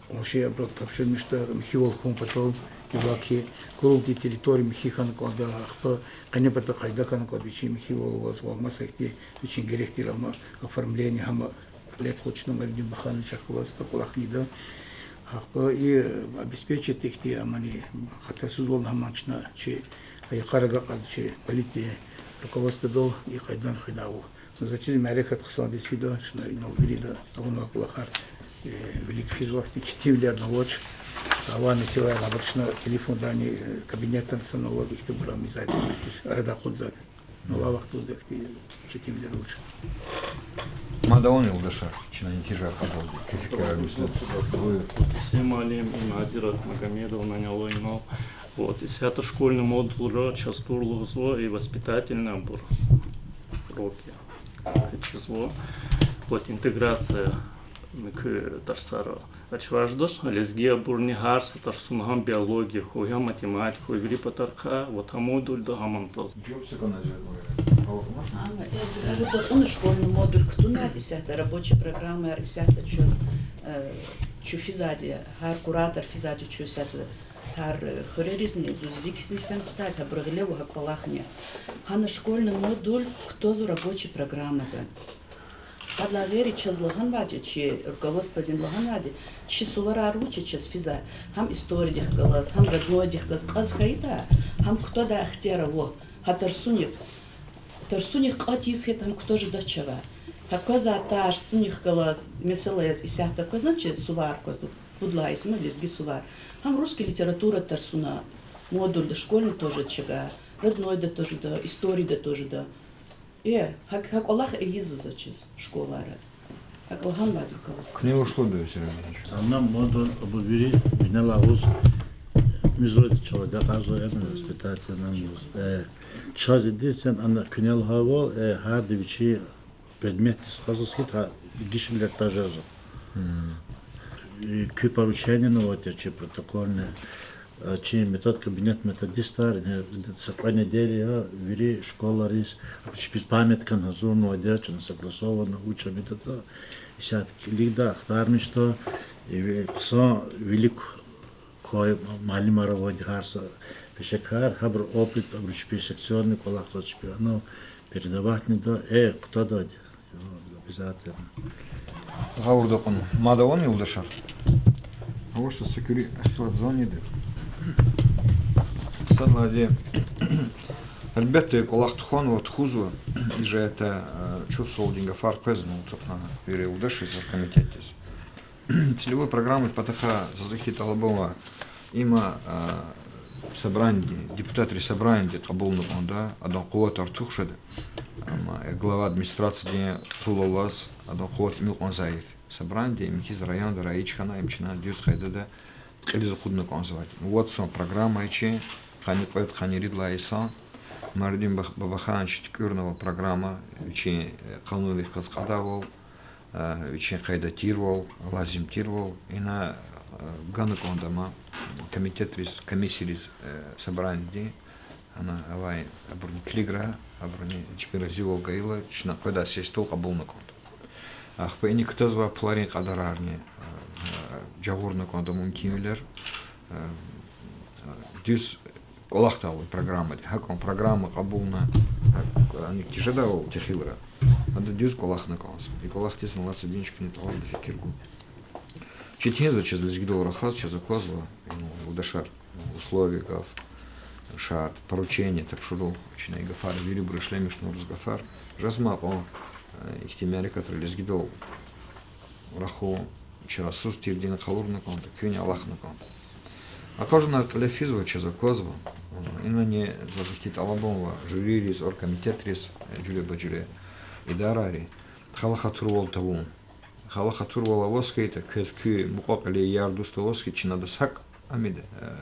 къунши абурал тапшурмишда михьивал хьун патал, иваки, курулди территория михьи хьана кӀанда, ахпа къенепата къайда хьана кӀанда вичин михьивал аваз ва маса ихьтин вичин герек тир ама оформление, гьама кьиле тухуз чна Мавридин Бахановичахъ галаз а кӀвалахни ийида. Ахпа и обеспечить ихьтин амани хатасузвал гьаман чна чи йикъара агакьарда чи полиция руководстводал и къайдани хуьдайвал. Заз чиз мярекат хъсандиз фида, чна инал вирида авунвай кӀвалахар, э, вилик физвай, ихьтин четинвилерни авач. Авай месэлаяр абур чна телефондани, э, кабинетдани санал алаз ихьтинбур мизайди, арада акъудзавайди. Алай вахтунда ихьтин четинвилер авач. Мад авани, юлдашар, чна инкижар хадалди, кефикар мисал. Гьуьр. Гьуьсейн муаллим и Назират Магомедовнани ала инал. Вот, исятда школьный модульра чаз тур лугьузва и воспитательный абур уроки чизва. Вот, интеграция муькуь тарсара. Ачваждаш, лезги абурни гьар са тарсуна, гьам биология хьуй, гьам математика хьуй, вири патарихъай, вот гьа модульда гьам антаз. Ана, э, гуруда кьуна школьный модуль кутунвайди исятда, рабочий программаяр исятда чаз, э, чу физвайди, гьар куратор физвайди чу исятда, гьар, э, хуьреризни, зун зи кизни фена кутайди, гьабурун гъиле ава гьа кӀвалахни. Гьана школьный модуль кутазва рабочий программада. Гьадалай гъейри чаз лагьанвайди, чи руководстводин лагьанвайди, чи суварар вуч я чаз физвай, гьам историядихъ галаз, гьам роднойдихъ галаз кьаз хьайитӀа, гьам кутадай ихтияр ава гьа тарсуник. Тарсуник кьат ийиз хьайитӀа, гьам кутаз жедач чавай. Гьакваз а тарсуник галаз, месела яз исятда къвезва чи сувар къвезва, пуд лагьай исмуд лезги сувар. Гьам русский литература тарсуна, модульда, школьный тоже чага, роднойда тоже жеда, историяда тоже жеда. Э, гьа, гьа кӀвалах ийизва заз чиз школара. ГьакӀ лагьанвайди рукаваз. Куьне вуч лугьуда, Василий Иванович? Ана модуль абур вири бинелай агъуз мизуд чалагакьарзава, эбен воспитатель нам гуз. Э, чаз идисен ана куьне лагьайвал, э, гьарда вичи предметдиз хазва хьи, гьа, гишибилер тажазва. Э, куь поручениени аватир чи протокольный, э, чи метод кабинет методистар, э, са кьве неделя я вири школайриз, чпиз памяткани гьазурнавайди я, чна согласовано, вуч ам ятӀа, исятда килигда, ахтармишда, э, ви-, хъсан вилик квай муаллимар авайди гьар са пешекар, гьабурун опыт, абуру чпи секционный кӀвалахзава чпи, ну, передавать ийида, э, кутадайди. Обязательно. Гъавурда кьуна мад авани, юлдашар? АвачтӀа са куьруь ихтилатзавайди. Сад лагьайди, гьелбетда, кӀвалах тухванва, тухузва, ижетда, э, чухсагъулдин гафар къвезва ацукьна вири юлдашриз оргкомитетдиз. Целевой программадин патахъай заз ихьтин тӀалабун ава, има, а, собраниеди, депутатрин собраниеди кьабулна кӀанда, адан къуват артух жеда. Амма, э, глава администрациядин пул алаз адан къуват тӀимил кьван зайиф. Собраниеди им хьиз районда раич хьана, им чна дуьз къайдада кьилиз акъудна кӀанзавайди. Вад йисан программа я чи, къанни кьвед, къанни ирид лагьай йисан. Майрудин Бабаханович туькӀуьрнава программа, вичин, э, къанунрихъ галаз кьадайвал, э, вичин къайдада тирвал, лазим тирвал, ина, э, гана кӀанда ам комитетриз, комиссийриз, э, собраниеди, ана авай абурни килиграй, абурни чпин разивал гайила, чна къведай сессиядал кьабулна кӀанда. Ахпа иник кутазвай пуларин кьадарарни, э, жагъурна кӀанда мумкинвилер, э, дуьз кӀвалахдайвал программади. ГьакӀан программа кьабулна, гьакӀ, аник тежедайвал техилра, ада дуьз кӀвалахна кӀанзава. И кӀвалахдиз налацадин чукни тӀалабда фикир гун. Четинзава чаз лезгидал рахаз, чаз аквазва, ну, юлдашар, условие гаф, шартӀ, поручение тапшурун, чна и гафар вирибуру ишлемишнавайбуруз гафар. Жезмай кьван, э, ихьтин мярекатра лезгидал рахун, чарасуз тирдини къалурна кӀанда, куьнни алахъна кӀанда. Акъажунар кьиле физва, чаз аквазва. Инани заз ихьтин тӀалабун ава жюририз, оргкомитетриз, э, жуьреба-жуьре идарайри, хала хатурвал тавун. Хала хатурвал аваз хьайитӀа, квез куь мукьва-кьиле яр-дуст аваз хьайитӀа, чна адаз гьакӀ, ам ида, э,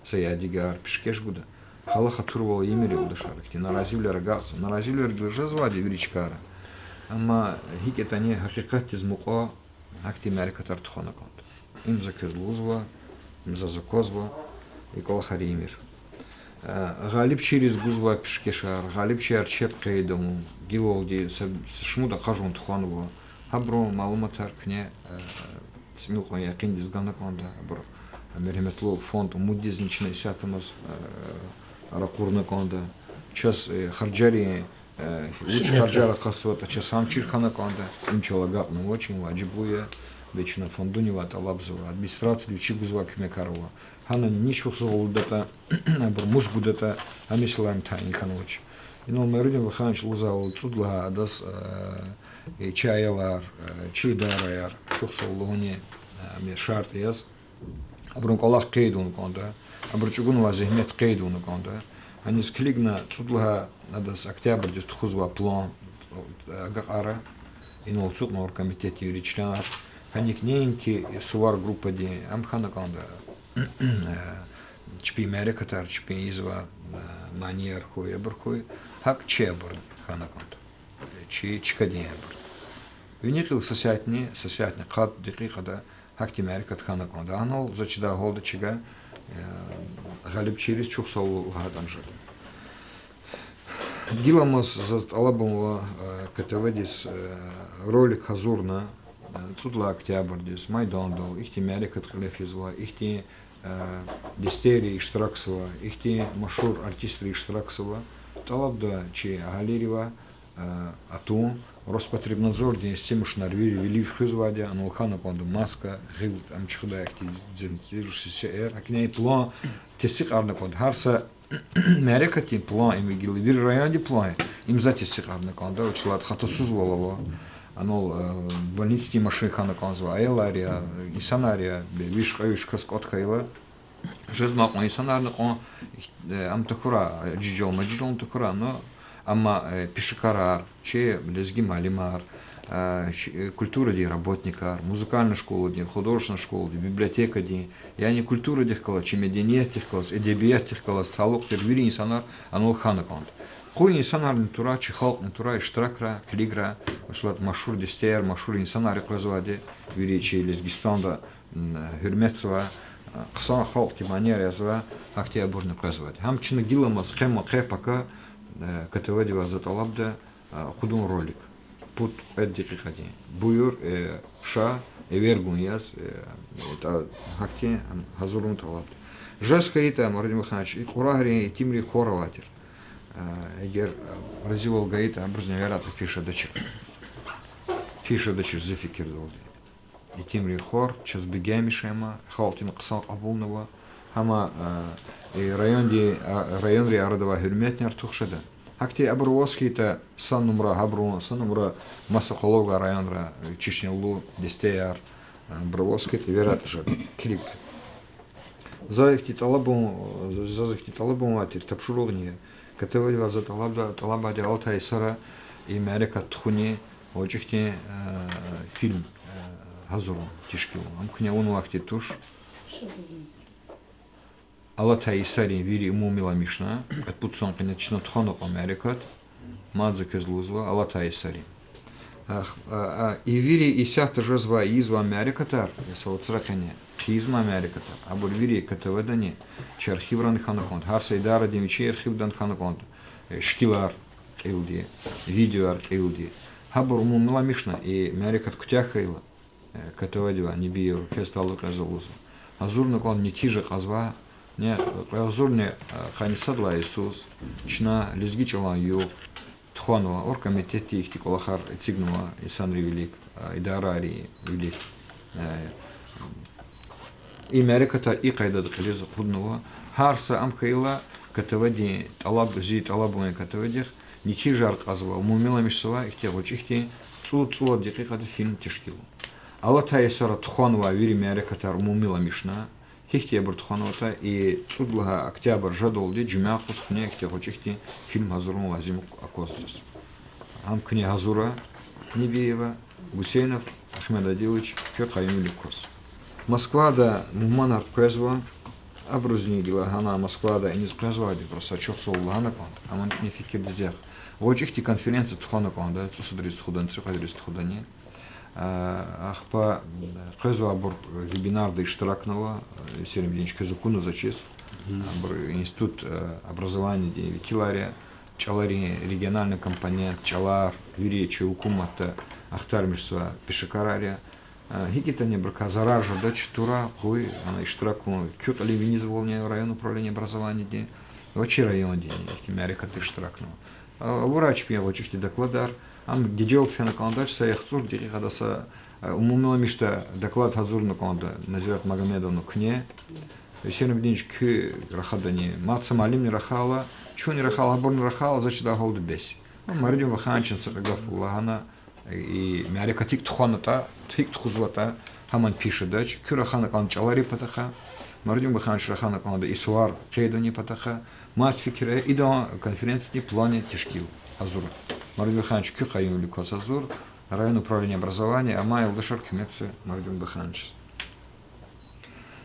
са ядигар пишкеш гуда. Хала хатурвал ийимир, юлдашар, ихьтин наразивилер агакьзава. Наразивилер гила жезвайди вири чкайра. Амма гьикӀ ятӀани гьакъикъатдиз мукьва гьахьтин мярекатар тухвана кӀанда. Им за квез лугьузва, им заз аквазва, и кӀвалахар ийимир. Э, гъалибчийриз гузвай пишкешар, гъалибчияр чеб къейд авун, гилалди са, са шумуд акъажун тухванва. Гьабурун малуматар куьне, э, тӀимил кьван якъиндиз гана кӀанда, абур, э, мергьяметлу фонд Умуддизни чна исятда амаз, э, ракъурна кӀанда. Чаз, э, харжарин, э, вуч харжар акъатзаватӀа, чаз гьам чир хьана кӀанда, им чал агакьнавач, им важиблу я, бес чна фондунивай тӀалабзава, администрациядин вичи гузвай куьмекар ава. Гьанани чухсагъул гудатӀа, абур мус гудатӀа, гьам месэлани тайин хьанвач. Инал Майрудин Бабаханович лугьузвайвал, цӀуд лагьай адаз, э, э, чи аялар, э, чи идараяр чухсагъул лугьуни, э, ам я шартӀ яз, абурун кӀвалах къейд авуна кӀанда, абуру чӀугунвай зегьмет къейд авуна кӀанда. Гьаниз килигна, цӀуд лагьай адаз октябрдиз тухузвай план, э, агакьара, инал ацукьна оргкомитетдин вири членар, гьаник неинки сувар группадин ам хьана кӀанда, э, чпин мярекатар, чпин ийизвай, э, манияр хьуй, абур хьуй, гьакӀ чи абур хьана кӀанда. Э, чи чкадин абур. Вини кьил са сятни, са сятни къад декьикьада гьахьтин мярекат хьана кӀанда. Анал за чидай гьалда чига, э, гъалибчийриз чухсагъул лагьайтӀани жеда. Гиламаз заз тӀалабун ава, э, КТВ-диз, э, ролик гьазурна, э, цӀуд лагьай октябрдиз майдандал ихьтин мярекат кьиле физва, ихьтин, э, дестейри иштиракзава, ихьтин машгьур артистри иштиракзава. ТӀалабда чи агьалийривай, э, атун, Роспотребнадзордин эсемушнар вири вилив хуьзвайди я, анал хьана кӀанда маска, гъил, ам чуьхуьдай ихьтин дезинфицирующий сеэр, гьакӀни план тестикьарна кӀанда. Гьар са мярекатдин план, им гила вири райондин план я. Имза тестикьарна кӀанда, вучиз лагьайтӀа хатасузвал ава. Анал больницадин машин хьана кӀанзава, аялар я, инсанар я, виш-кьве-виш кас кӀватӀ хьайила. Жезмай кьван инсанарни кьван, ам тахьурай, жижел-мажижелни тахьурай, ну, амма пешекарар, чи лезги муаллимар, культурадин работникар, музыкальный школадин, художественный школадин, библиотекадин, яни культурадихъ галаз, чи медениятдихъ галаз, эдебиятдихъ галаз талукь тир вири инсанар анал хьана кӀанда. Къуй инсанарни турай, чи халкьни турай иштиракра, килигра, масала, машгьур дестеяр, машгьур инсанар къвезвайди, вири чи Лезгистанда гьуьрметзавай, хъсан халкьдин манера язавай, гьахьтин абурни къвезвайди. Гьам чна гиламаз, къе-ма-къе пака КТВ-дивай за тӀалабда акъудун ролик. Пуд-кьвед декьикьадин. Буюр, ша, эвер гун яз, гьахьтин гьазурун тӀалабда. Жез хьайитӀа, Мурадин Баханович, и Кьурагьрин итимрин хор авай тир. Эгер разивал гайитӀа, абурузни эверайтӀа, пиш жедачир. Пиш жедачир зи фикирдалди. Итимрин хор чаз бегенмиш я, халкьдини хъсан кьабулнава. Гьама районрин арада авай гьуьрметни артух жеда. Гьахьтин абур аваз хьайитӀа, са нумра гьабурун, са нумра маса къвалав гвай районра, чешнелу дестеяр, абур аваз хьайитӀа, эверайтӀа жеда. Килиг. За ихьтин тӀалабун, заз ихьтин тӀалабун авай тир, тапшуругъни я. КТВ-дивай за тӀалабда, тӀалабайди я алатай йисара и мярекат тухуни, гъвечӀи хьтин фильм гьазурун, тешкилун. Ам куьне авунвай хьтин туш. Алатай йисарин вири умумиламишна, кьвед-пуд йисан къене чна тухвана кьван мярекат, мад за квез лугьузва, алатай йисарин. И вири исятда жезвай, ийизвай мярекатар, са вацра къене хъийизмай мярекатар, абур вири КТВ-дани, чи архиврани хьана кӀанда, гьар са идарадин вичин архивда хьана кӀанда, шикилар кьилди, видеояр кьилди. Гьабур умумиламишна, и мярекат куьтягь хьайила, КТВ-дивай Небиева квез талукь яз лугьузва, гьазурна кӀанда нетижа кьазва, ни кьве агъзурни къанни сад лагьай йисуз чна Лезги чӀалан югъ тухванва, оргкомитетди ихьтин кӀвалахар эцигнава, инсанрин вилик, идарайрин вилик. И мярекатар и къайдада кьилиз акъуднава. Гьар са, ам хьайила КТВ-дин тӀалаб, зи тӀалабун я КТВ-дихъ, нетижаяр кьазва, умумиламишзава ихьтин гъвечӀи хьтин цӀуд-цӀувад декьикьада фильм тешкилун. Алатай йисара тухванвай вири мярекатар умумиламишна, гьихьтинбур тухванватӀа, и цӀуд лагьай октябрь жедалди жуьмя къуз куьне ихьтин гъвечӀи хьтин фильм гьазурун лазим аквазва заз. Ам куьне гьазура, Небиева, Гусейнов Ахмед Адилович, куь къаюмвилик кваз. Москвада мугьманар къвезва, абурузни гила гьана Москвада иниз къвезвайди, просто ачухзава лагьана кӀанда, амма куьне фикирдиз яхъ. ГъвечӀи хьтин конференция тухвана кӀанда, цӀусадриз тухудани, цӀикьведриз тухудани. Ахпа къвезвайбур вебинарда иштиракнава, Серебренич, квез акунва заз чиз. Абур институт образованиядин векилар я, чӀаларин региональный компонент, чӀалар, вири чи гьукуматда ахтармишзавай пешекарар я. ГьикӀ ятӀани абурукай зарар жедач, тура, къуй, ана иштиракун куь кьилив винизвални район управление образованиядин ва чи райондин ихьтин мярекатда иштиракнава. Авурай чпин гъвечӀи хьтин докладар, ам гежелди фена кӀандач, са яхцӀур декьикьада са умумиламишда доклад гьазурна кӀанда, Назират Магомедовна, куьне. Серебренич, куь рахадани, мад са муаллимни рахайла, чунни рахайла, гьабурни рахайла, заз чидай гьалда бес. Мурадин Вахановични са кьве гаф лагьана, и мярекат гьикӀ тухванатӀа, гьикӀ тухузватӀа, гьамни пис жедач, куьн рахана кӀанда чӀаларин патахъай, Мурадин Ваханович рахана кӀанда и сувар къейдунин патахъай, мад фикир ая, идан конференциядин план я тешкил гьазур. Мурадин Ваханович, куь къаюмвилик кваз гьазур, район управление образования, амай юлдашар куьмекзава Мурадин Вахановичаз.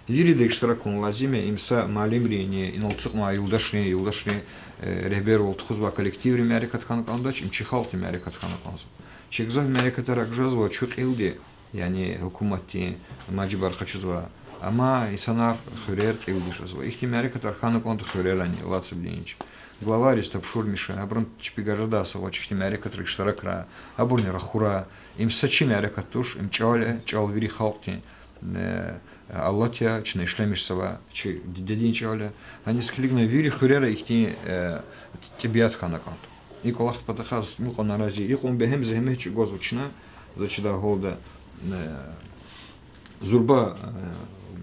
Вирида иштиракун лазим я, им са муаллимринни, инал ацукьнавай юлдашрин, юлдашрин регьбервал тухузвай коллективрин мярекат хьана кӀандач, им чи халкьдин мярекат хьана кӀанзава. Чи гзаф мярекатар акӀ жезва чун кьилди, яни гьукуматдин мажибар къачузвай, амма инсанар хуьрер кьилди жезва. Ихьтин мярекатар хьана кӀанда хуьрерани, лацбдинч. Главайриз тапшурмиш я, абурун чпи гажадай са гъвечӀи хьтин мярекатра иштиракрай, абурни рахурай. Им са чи мярекат туш, им чӀал я, чӀал вири халкьдин алат я, чна ишлемишзавай, чи дидедин чӀал я. Гьаниз килигна вири хуьрера ихьтин тӀебиат хьана кӀанда. И кӀвалахдин патахъай заз мукьва нарази я, икьван бегьем зегьмет чӀугвазва чна, заз чидай гьалда, зурба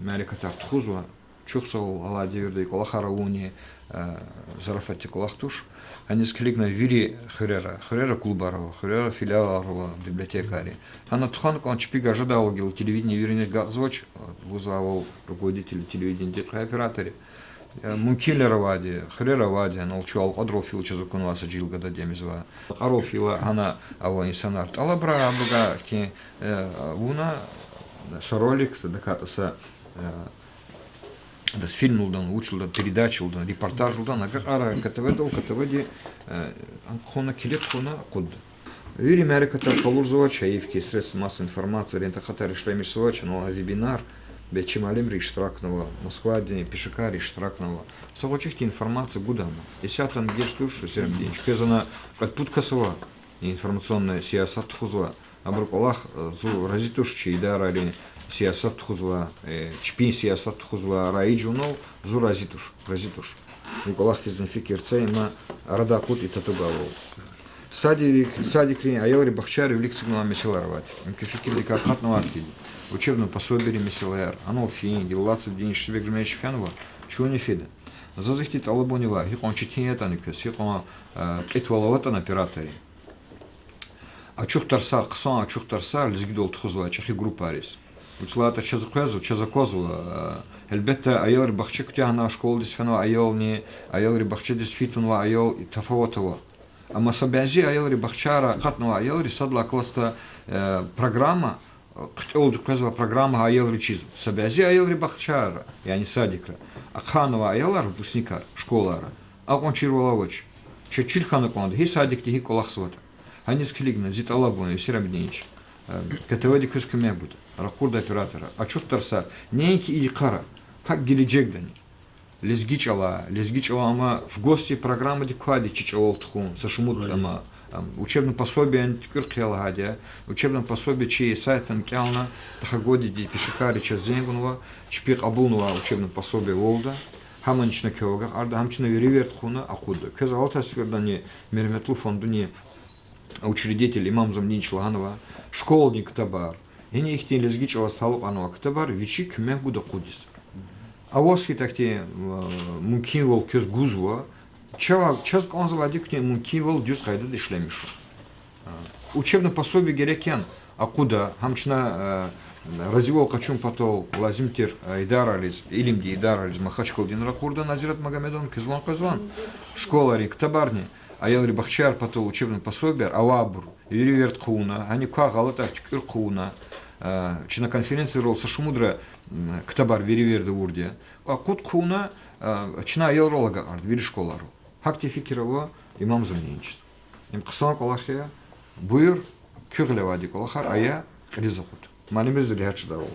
мярекатар тухузва, Чухсагъул, алай девирда и кӀвалахар авуни, э, зарафатдин кӀвалах туш. Гьаниз килигна вири хуьрера, хуьрера клубар ава, хуьрера филиалар ава, библиотекаяр. Гьана тухвана кӀан чпи гажадайвал гила телевидение вириниз агакьзавач, лугьузвайвал руководитель телевиденидин, къе операторри. Э, мумкинвилер авайди, хуьрера авайди, гьанал чун Алкьвадрал фейила чаз акунвай са жил гадади ам ийизвай. Алкьвадрал фейила гьана авай инсанар тӀалабрай абурукай хьтин, э, авуна са ролик, са дакӀатӀа са, э, адаз фильм лугьудан, вуч лугьудан, передача лугьудан, репортаж лугьудан агакьарай КТВ-дал, КТВ-ди, э, ам хъувуна, килиг хъувуна акъудда. Вири мярекатар къалурзавач, гьайиф хьи, средства массовой информации рентахатар ишлемишзавач, гьанал вебинар, бес чи муаллимри иштиракнава, Москвадин пешекарри иштиракнава. Са гъвечӀи хьтин информация гуда ам. Исятда геж туш, Зерабдинич, квез ана кьвед-пуд кас ава, информационный сиясат тухузва. Абурун кӀвалах, э, зун рази туш, чи идарайрин сиясат тухузва, э, чпин сиясат тухузва, раиж авунал зун рази туш, рази туш. И кӀвалахдизни фикир це, има арадай кьуд и татугайвал. Садик, садикрин, аялрин бахчайрин вилик эцигнавай месэлаяр авайди. Им куь фикирдикай акъатнавайди тир. Учебный пособийрин месэлаяр, анал фин, Гилалат Зерабдинович Сибегжмеевич фенва, чунни фида. Заз ихьтин тӀалабуни ава, гьикьван четин ятӀани квез, гьикьван, э, кьитвал аватӀани операторрин. Ачух тарсар, хъсан ачух тарсар лезгидал тухузвай чӀехи группайриз. Вучиз лагьайтӀа чаз къвезва, чаз аквазва, э, гьелбетда, аялрин бахча куьтягьна школадиз фенвай аялни, аялрин бахчадиз фин тунвай аял, и тафават ава. Амма са бязи аялрин бахчайра акъатнавай аялри сад лагьай классда, э, программа, э, хъуьтӀуьлди къвезвай программа гьа аялриз чизва. Са бязи аялрин бахчайра, яни садикра, ахъайнавай аялар, выпускникар, школайра, акьван чирвал авач. Чаз чир хьана кӀанда, гьи садикди гьикӀ кӀвалахзаватӀа. Гьаниз килигна, зи тӀалабун, Зерабдинич, э, КТВ-ди квез куьмек гуда, ракъурда оператора. Ачух тарсар, неинки и йикъара, гьакӀ гележегдани. Лезги чӀалай, лезги чӀалай ама в гости программадик квайди чи чӀалал тухун, са шумуд ама, ам, учебный пособиени туькӀуьр хъия лагьайди я, учебный пособие чи сайтдани кӀелна, тахьайтӀа гьа гвайди пешекарри чаз зенг авунва, чпи кьабулнавай учебный пособие валда, гьамни чна квевай агакьарда, гьам чна веревирд хъувуна акъудда. Квез алатай сефердани Мереметлу фондуни учредитель Имам Зерабдинович лагьанва, школадин ктабар, гьина ихьтин лезги чӀалаз талукьарнавай ктабар вичи куьмек гуда акъудиз. Аваз хьайитӀа ихьтин, э, мумкинвал квез гузва, ча-, чаз кӀанзавайди куьтин мумкинвал дуьз къайдада ишлемишун. Учебный пособие герек яни акъуда, гьам чна, э, разивал къачун патал лазим тир, э, идарайриз, илимдин идарайриз, Махачкъаладин ракъурда Назират Магомедовна, квез ван къвезвани, школайрин ктабарни, аялрин бахчаяр патал учебный пособияр авайбур веревирд хъувуна, гьаник квай гъалатӀар туькӀуьр хъувуна, э, чна конференцийрал са шумудра, м, ктабар веревирд авурди я. Акъуд хъувуна, э, чна аялрал агакьарда, вири школайрал. Гьахьтин фикир ава Имам Зерабдиновичаз. Им хъсан кӀвалах я, буюр, куь гъиле авайди кӀвалахар ая, кьилиз акъуд. Муаллимриз регьят жедайвал.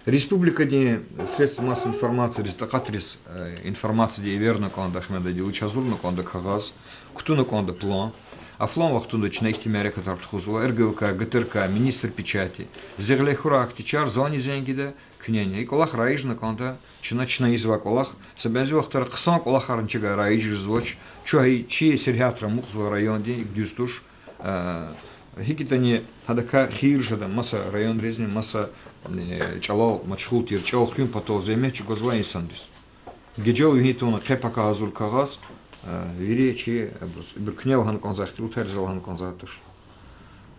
Республикадин средства массовой информацийриз, такьатриз, э, информациядин эверна кӀанда, Ахмед Адилович, гьазурна кӀанда кагъаз, кутуна кӀанда план. А план вахтунда чна ихьтин мярекатар тухузва, РГВК, ГТРК, министр печати. Зи гъиле хьурай ахьтин чар, зани зенг ийида, куьнени. И кӀвалах раижна кӀанда, чна, чна ийизвай кӀвалах. Са бязи вахтара хъсан кӀвалахарни чавай раиж жезвач. Чун гьа чи сергьятра амукьзава райондин, икӀ дуьз туш. Э, гьикӀ ятӀани гьадакай хийир жеда маса районризни, маса, э, чӀалал машгъул тир, чӀал хуьн патал зегьмет чӀугвазвай инсанриз. Гежел вегьин тавуна хъел пака гьазур кагъаз, э, вири чи, э, ибур куьне лагьана кӀанзавай ихтилатар, за лагьана кӀанзавай туш.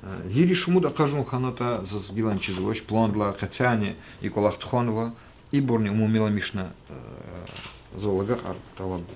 Э, вири шумуд акъажун хьанатӀа, заз гилани чизвач, пландилай къецяйни и кӀвалах тухванва, ибурни умумиламишна, э, зал агакьарда тӀалабда.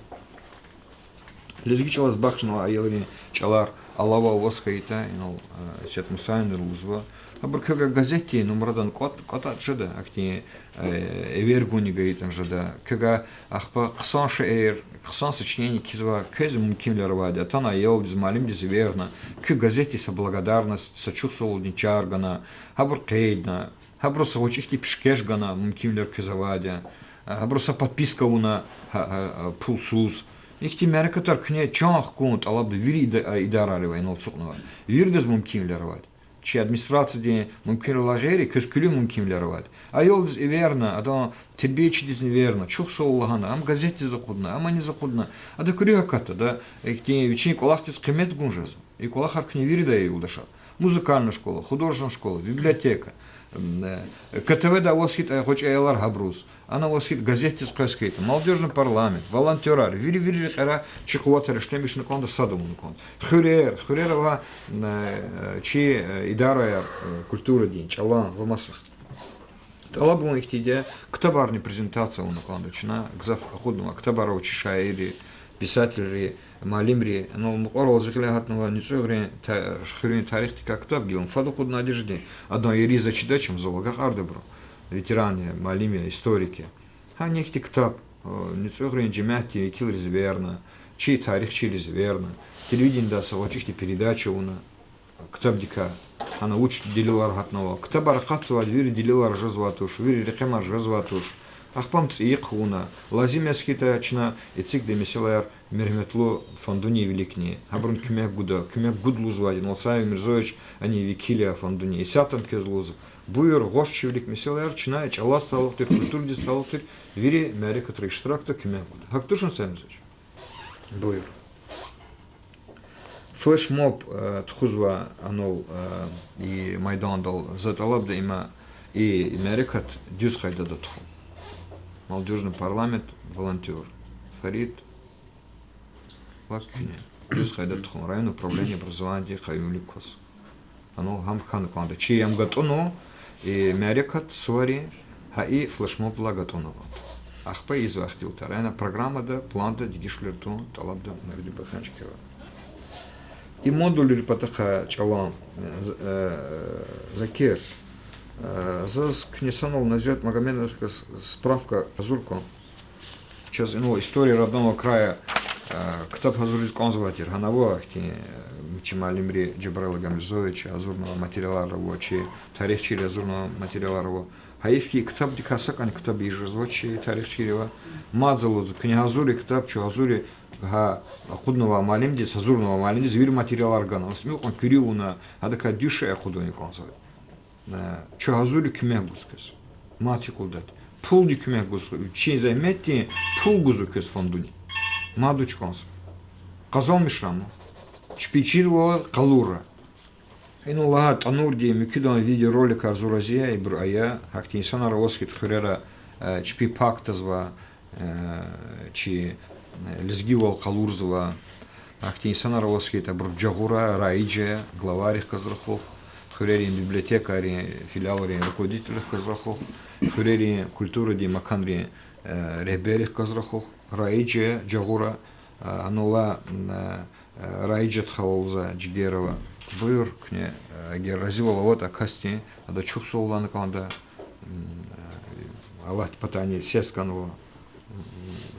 Лезги чӀалаз бахшнавай аялрин чӀалар алава аваз хьайитӀа, инал, э, Исят Мусаевни лугьузва. Абур квевай газетдин нумрадани кӀватӀ-, кӀватӀ жеда, ахьтин, э, эвер гунни гайитӀани жеда. Квевай ахпа хъсан шиир, хъсан сочинение кхьизва, квез мумкинвилер авайди, атана аялдиз, муаллимдиз эверна, куь газетдиз са благодарность, са чухсагъулдин чар гана, гьабур къейдна, гьабуруз са гъвечӀи ихьтин пишкеш гана, мумкинвилер квез авайди я, гьабуруз са подписка авуна, гьа, гьа, гьа, пулсуз. Ихьтин мярекатар куьне чан хкун тӀалабда, вири ида-, идарайривай инал ацукьнавай. Виридаз мумкинвилер авайди. Чи администрациядин мумкинвилерилай гъейри, квез куьлуь мумкинвилер авайди. Аялдиз эверна, адан тербиячидизни эверна, чухсагъул лагьана, ам газетдиз акъудна, ам аниз акъудна, адак руьгь акатда, ихьтин вичин кӀвалахдиз къимет гун жезва. И кӀвалахар куьне вирида ая, юлдашар. Музыкальная школа, художественная школа, библиотека. М, э, КТВ-да аваз хьайитӀа гъвечӀи аялар гьабуруз. Ана аваз хьайитӀа газетдиз къвез хьайитӀа. Молодёжный парламент, волонтёрар, вири-вири рекьера чи къуватар ишлемишна кӀанда, сад авуна кӀанда. Хуьрер, хуьрера ва, э, чи, э, идараяр, э, культурадин, чӀалан ва масахъ. ТӀалабун ихьтинди я, ктабарни презентация авуна кӀанда чна, гзаф акъуднава, ктабар ава чи шаирри, писательри, муаллимри, анал мукьварал зи гъиле гьатнава НуцӀуьгърин та-, хуьруьн тарихдикай ктаб гила, фад акъуднава дежидин, адан ери за чидач, ам зал агакьарда абуру. Ветеран я, муаллим я, историк я. Гьа нихьтин ктаб, э, НуцӀуьгърин жемятдин векилриз эверна, чи тарихчийриз эверна, телевиденида са гъвечӀи ихьтин передача авуна, ктабдикай, гьана вуч делилар гьатнава. Ктабар акъатзавайди вири делилар жезвай туш, вири рекъемар жезвай туш. Ахпа ам цӀийи хъувуна. Лазим яз хьайитӀа, чна эцигда месэлаяр мергьяметлу фондунин виликни, гьабурун куьмек гуда, куьмек гуд лугьузвайди, Алсай Умирзоевич, ани векил я фондунин. Исятда ам квез лугьуз. Буюр, гъваш чи вилик месэлаяр, чна чӀалаз талукь тир, культурадиз талукь тир вири мярекатра иштиракда куьмек гуда. ГьакӀ тушни, Алсай Умирзоевич? Буюр. Флешмоб, э, тухузва анал, э, и майдандал, за тӀалабда има и мярекат дуьз къайдада тухун. Молодёжный парламент, волонтёр Фарид ва куьне дуьз къайдада тухун, район управление образованиядин къаюмлуьк кваз. Анал гьам хьана кӀанда. Чи ам гатӀунва, и мярекат сувари гьа и флешмобдилай гатӀунва. Ахпа ийизвай ихтилатар. Яна программада, планда дегишвилер тун тӀалабда Нуридин Бурхановича квевай. И модульрин патахъай чӀалан, э, з-, э, Закир, э, заз куьне санал Назират Магомедовнадихъ галаз справка гьазур кван. Чаз инал История родного края, э, ктаб гьазуриз кӀанзавай тир. Гьана ава ахьтин, э, чи муаллимри, Жабраил Гамирзоевич гьазурнавай материалар ава, чи тарихчийри гьазурнавай материалар ава. Гьайиф хьи, ктабдикай сакӀани ктаб ийиз жезвач чи тарихчийривай. Мад за лугьузва, куьне гьазур я ктаб, чун гьазур я, гьа акъуднавай муаллимдиз, гьазурнавай муаллимдиз вири материалар гана. Ам са мукьван куьруь авуна, гьадакай дуьз шей акъудун кӀанзавай. Э, чун гьазур я куьмек гуз квез. Мад гьикӀ лугьудатӀа. Пулдин куьмек гуз, чи зегьметдин пул гузва квез фондуни. Мад вуч кӀанзава? Къазанмишрай ам. Чпи чирвал къалурай. Инал лагьай тӀанурдин муькуьдан видеороликар зурази я, ибур ая, гьахьтин инсанар аваз хьайитӀа хуьрера, э, чпи пак тазва, э, чи, э, лезгивал къалурзава. Гьахьтин инсанар аваз хьайитӀа, абур жагъура, раижа, главайрихъ галаз рахух, хуьрерин библиотекайрин, филиалрин руководителрихъ галаз рахух, хуьрерин культурадин маканрин, э, регьберрихъ галаз рахух, раижа, жагъура, э, анал, э, э, Раижат халалза Жигерова. Буюр, куьне, э, эгер разивал аватӀа касдин, ада чухсагъул лагьана кӀанда, м, э, Аллагьдин патани сес ганва.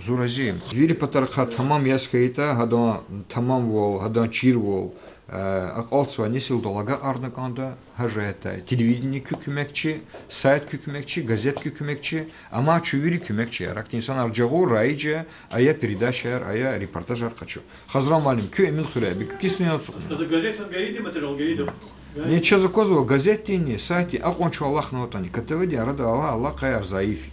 Зурази я. Вири патарихъай тамам яз хьайитӀа, гьадан тамамвал, гьадан чирвал, э, акьалтзавай несилдал агакьарна кӀанда, гьа жигьетдай телевидение куь куьмекчи, сайт куь куьмекчи, газет куь куьмекчи, амма чун вири куьмекчияр. Гьахьтин инсанар жагъур, раижа, ая передачаяр, ая репортажар къачу. Хазран муаллим, куь Эминхуьряй, куь кисни ацукьна. Ада газетдин гайиди, материал гайиди. Не, чаз аквазва газетдинни, сайтдин акьван чун алахънаватӀани, КТВ-дин арада авай алакъаяр зайиф я.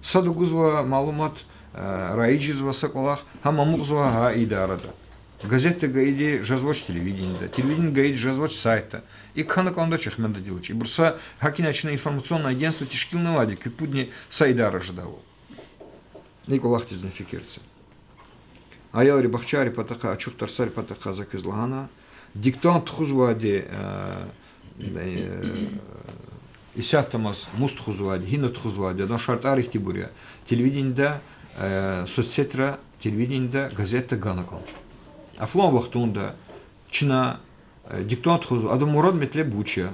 Сада гузва малумат, э, раижзава са кӀвалах, гьам амукьзава гьа идарада. Газетда гайиди жезвач телевиденида, телевиденида гайиди жезвач сайтда. ИкӀ хьана кӀандач, Ахмед Адилович. Ибур са гьакӀни чна информационное агентство тешкилнавайди, куь пудни са идара жедайвал. И кӀвалахдизни фикир це. Аялрин бахчайрин патахъай, ачух тарсарин патахъай за квез лагьана, диктант тухузвайди, э, э, исятдамаз мус тухузвайди, гьина тухузвайди, адан шартӀар ихьтинбур я: телевиденида, э, соцсетра, телевиденида, газетда гана кӀан. Афлан вахтунда чна, э, диктант тухузва, адан мурад-метлеб вуч я,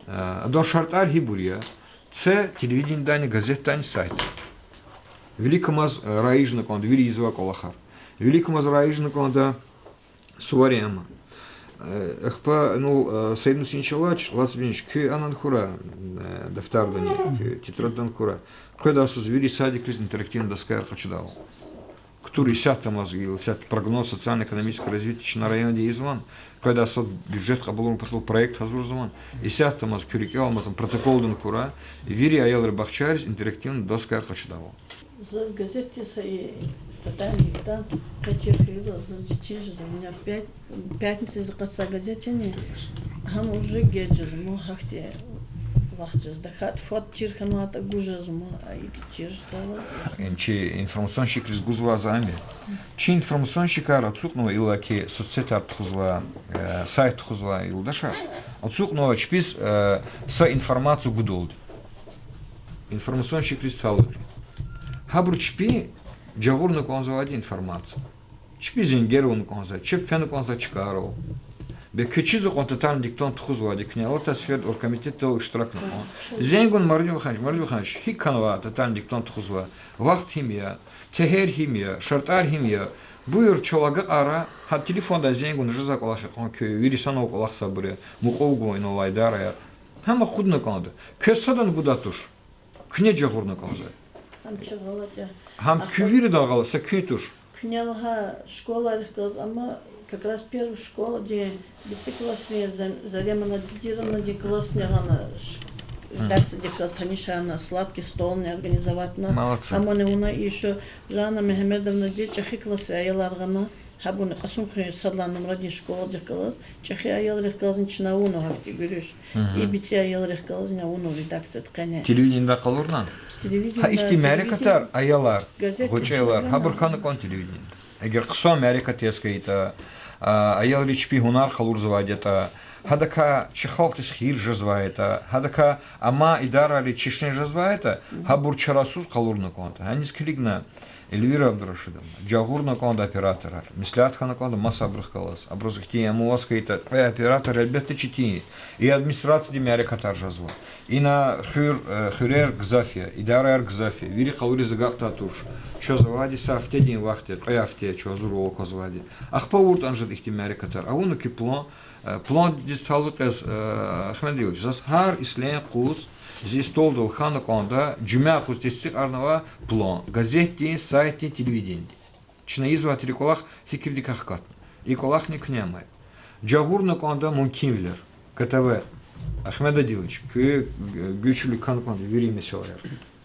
э, адан шартӀар гьибур я, це телевиденидани, газетдани, сайтда. Виликамаз, э, раижна кӀанда вири ийизвай кӀвалахар. Виликамаз раижна кӀанда сувари ама. Э, ахпа, ну, э, Саид Мусинович Алач, Лацбинич, куь анан хьурай, э, дафтардани, куь тетраддани хьурай. Къведайсуз вири садикриз интерактивный доскаяр къачудайвал. Кутур исятдамаз гила, исятда прогноз социально-экономического развития чна районда ийизван, къведайсуз бюджет кьабулун патал проект гьазурзаван, исятдамаз куь рикӀел алмазан протоколдани хьурай, вири аялрин бахчайриз интерактивный доскаяр къачудайвал. Заз газетдин са и патани диктант къе чир хьайила, заз чи чир жезва, у меня пят-, пятницадиз акъатзавай газет яни, гьам уже геж жезва, ман гьахьтин Вахт жез, тахьайтӀа фад чир хьанватӀа гуз жезма, а икӀ чир жезва. Им чи информационщикриз гузвай займи. Чи информационщикар ацукьнава иллаки соцсетар тухузвай, э, сайт тухузвай юлдашар. Ацукьнава чпиз, э, са информация гудалди. Информационщикриз талукь я. Гьабуру чпи жагъурна кӀанзавайди информация. Чпи зенгер авуна кӀанзава, чеб фена кӀанзава чкайрал. Бес квез чиз акьван тотальный диктант тухузвайди, куьне алатай сеферда оргкомитетдал иштиракна кьван. Зенг авуна, Марди Ваханович, Марди Ваханович, гьикӀ хьанва тотальный диктант тухузвай? Вахт гьим я, тегьер гьим я, шартӀар гьим я. Буюр, чал агакьара, гьа телефондай зенг авуна жезвай кӀвалах я кьван куь, вири санал кӀвалахзавайбур я, мукьув гун инал алай идараяр. Гьам акъудна кӀанда. Квез садани гудай туш. Куьне жагъурна кӀанзава. Гьам чи гъалатӀ я. Гьам куь виридан гъалатӀ, са куьн туш. Куьне лагьай школайрихъ галаз, амма как раз первый школадин, бицӀи классрин, Зам-, Зарема Надировнадин классни гьана ш-, редакциядихъ галаз танишарна, сладкий столни организоватьна. Молодцы. Гьамани авуна, и шу Жанна Мегьамедовнади чӀехи классрин аялар гъана, гьабурни Кьасумхуьруьн сад лагьай нумрадин школадихъ галаз, чӀехи аялрихъ галазни чна авунва гьахьтин гуьруьш. И бицӀи аялрихъ галазни авунва редакциядин къене. Телевидениедай къалурна? Гьа ихьтин мярекатар, аялар, гъвечӀи аялар, гьабур хьана кӀанда телевидениеда. Эгер хъсан мярекат яз хьайитӀа, а, аялри чпин гьунар къалурзавайди ятӀа, гьадакай чи халкьдиз хийир жезвай ятӀа, гьадакай амай идарайри чешне жезвай ятӀа, гьабур чарасуз къалурна кӀанда. Гьаниз килигна, Эльвира Абдурашидовна, жагъурна кӀанда операторар, меслят хьана кӀанда масабурухъ галаз, абуруз ихьтин ам аваз хьайитӀа, кьве оператор гьелбетда четин я, и администрациядин мярекатар жезва. Ина хуьр, э, хуьрер гзаф я, идараяр гзаф я, вири къалуриз агакьдай туш. Чаз авайди са гьафтедин вахт я, кьве гьафте чаз гьазурвал аквазвайди. Ахпа авуртӀани жеда ихьтин мярекатар. Авуна куь план, э, пландиз талукь яз, э, Ахмед Адилович, заз гьар ислен къуз зи столдал хьана кӀанда, жуьмя къуз тестикьарнавай план, газетдин, сайтдин, телевиденидин. Чна ийизвай тир и кӀвалах фикирдикай хкатна. И кӀвалахни куьне амай. Жагъурна кӀанда мумкинвилер. КТВ. Ахмед Адилович, куь гуьч вилик хьана кӀанда вири месэлаяр.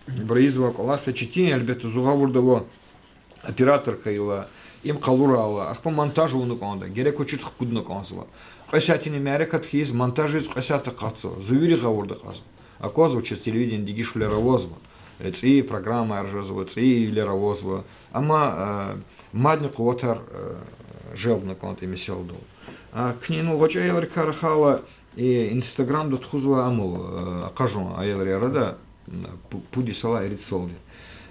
Ибуру ийизвай кӀвалах я четин, гьелбетда, зун гъавурда ава, оператор хьайила, им къалурайла, ахпа монтаж авуна кӀанда, герек квачир хкудна кӀанзава. Кьве сятинин мярекат хьайиз монтажиз кьве сят акъатзава, зун вири гъавурда кьазва. Аквазва чаз телевидениеда дегишвилер авазва. Э, цӀийи программаяр жезва, цӀийи вилер авазва. Амма, э, мадни къуватар, э, желбна кӀанда и месэладал. А куьне инал гъвечӀи аялрикай рахайла, и Инстаграмда тухузвай амал, э, акъажун аялрин арада, м, пу-, пуд йисалай ирид йисалди.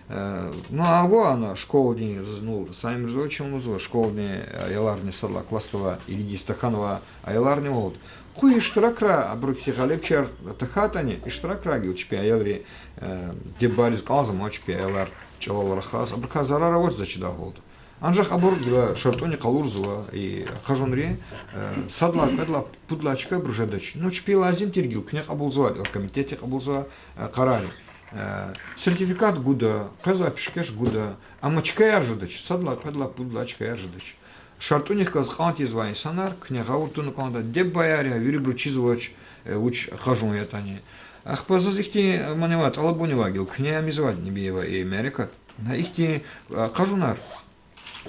Э, ну, ава ана школадин, ну, Саимир Зочи лугьузва, школадин аяларни, сад лагьай классда авай, ирид йис тахьанвай аяларни валд. Къуй иштиракра, абуру хьи гъалибчияр тахьайтӀани, иштиракра гила чпин аялри, э, деб-байриз кӀанзава чпин аялар чӀалал рахаз, абурукай зарар авач за чидай гьалда. Анжах абур гила шартӀуни къалурзава, и акъажунри, э, сад лагьай, кьвед лагьай, пуд лагьай чка абуру жедач. Ну, чпи лазим тир гила, куьне кьабулзавайди, оргкомитетди кьабулзавай, э, къарарри. Э, сертификат гуда, къвезвай пишкеш гуда, амма чкаяр жедач, сад лагьай, кьвед лагьай, пуд лагьай чкаяр жедач. ШартӀунихъ галаз кьан тийизвай инсанар, куьне гъавурда туна кӀанда, деб-баяр я, вирибуру чизвач, э, вуч акъажун ятӀани. Ахпа заз ихьтин маневай, тӀалабуни авай гила, куьне ам ийизвайди, Набиева, и мярекат. Гьа ихьтин, э, акъажунар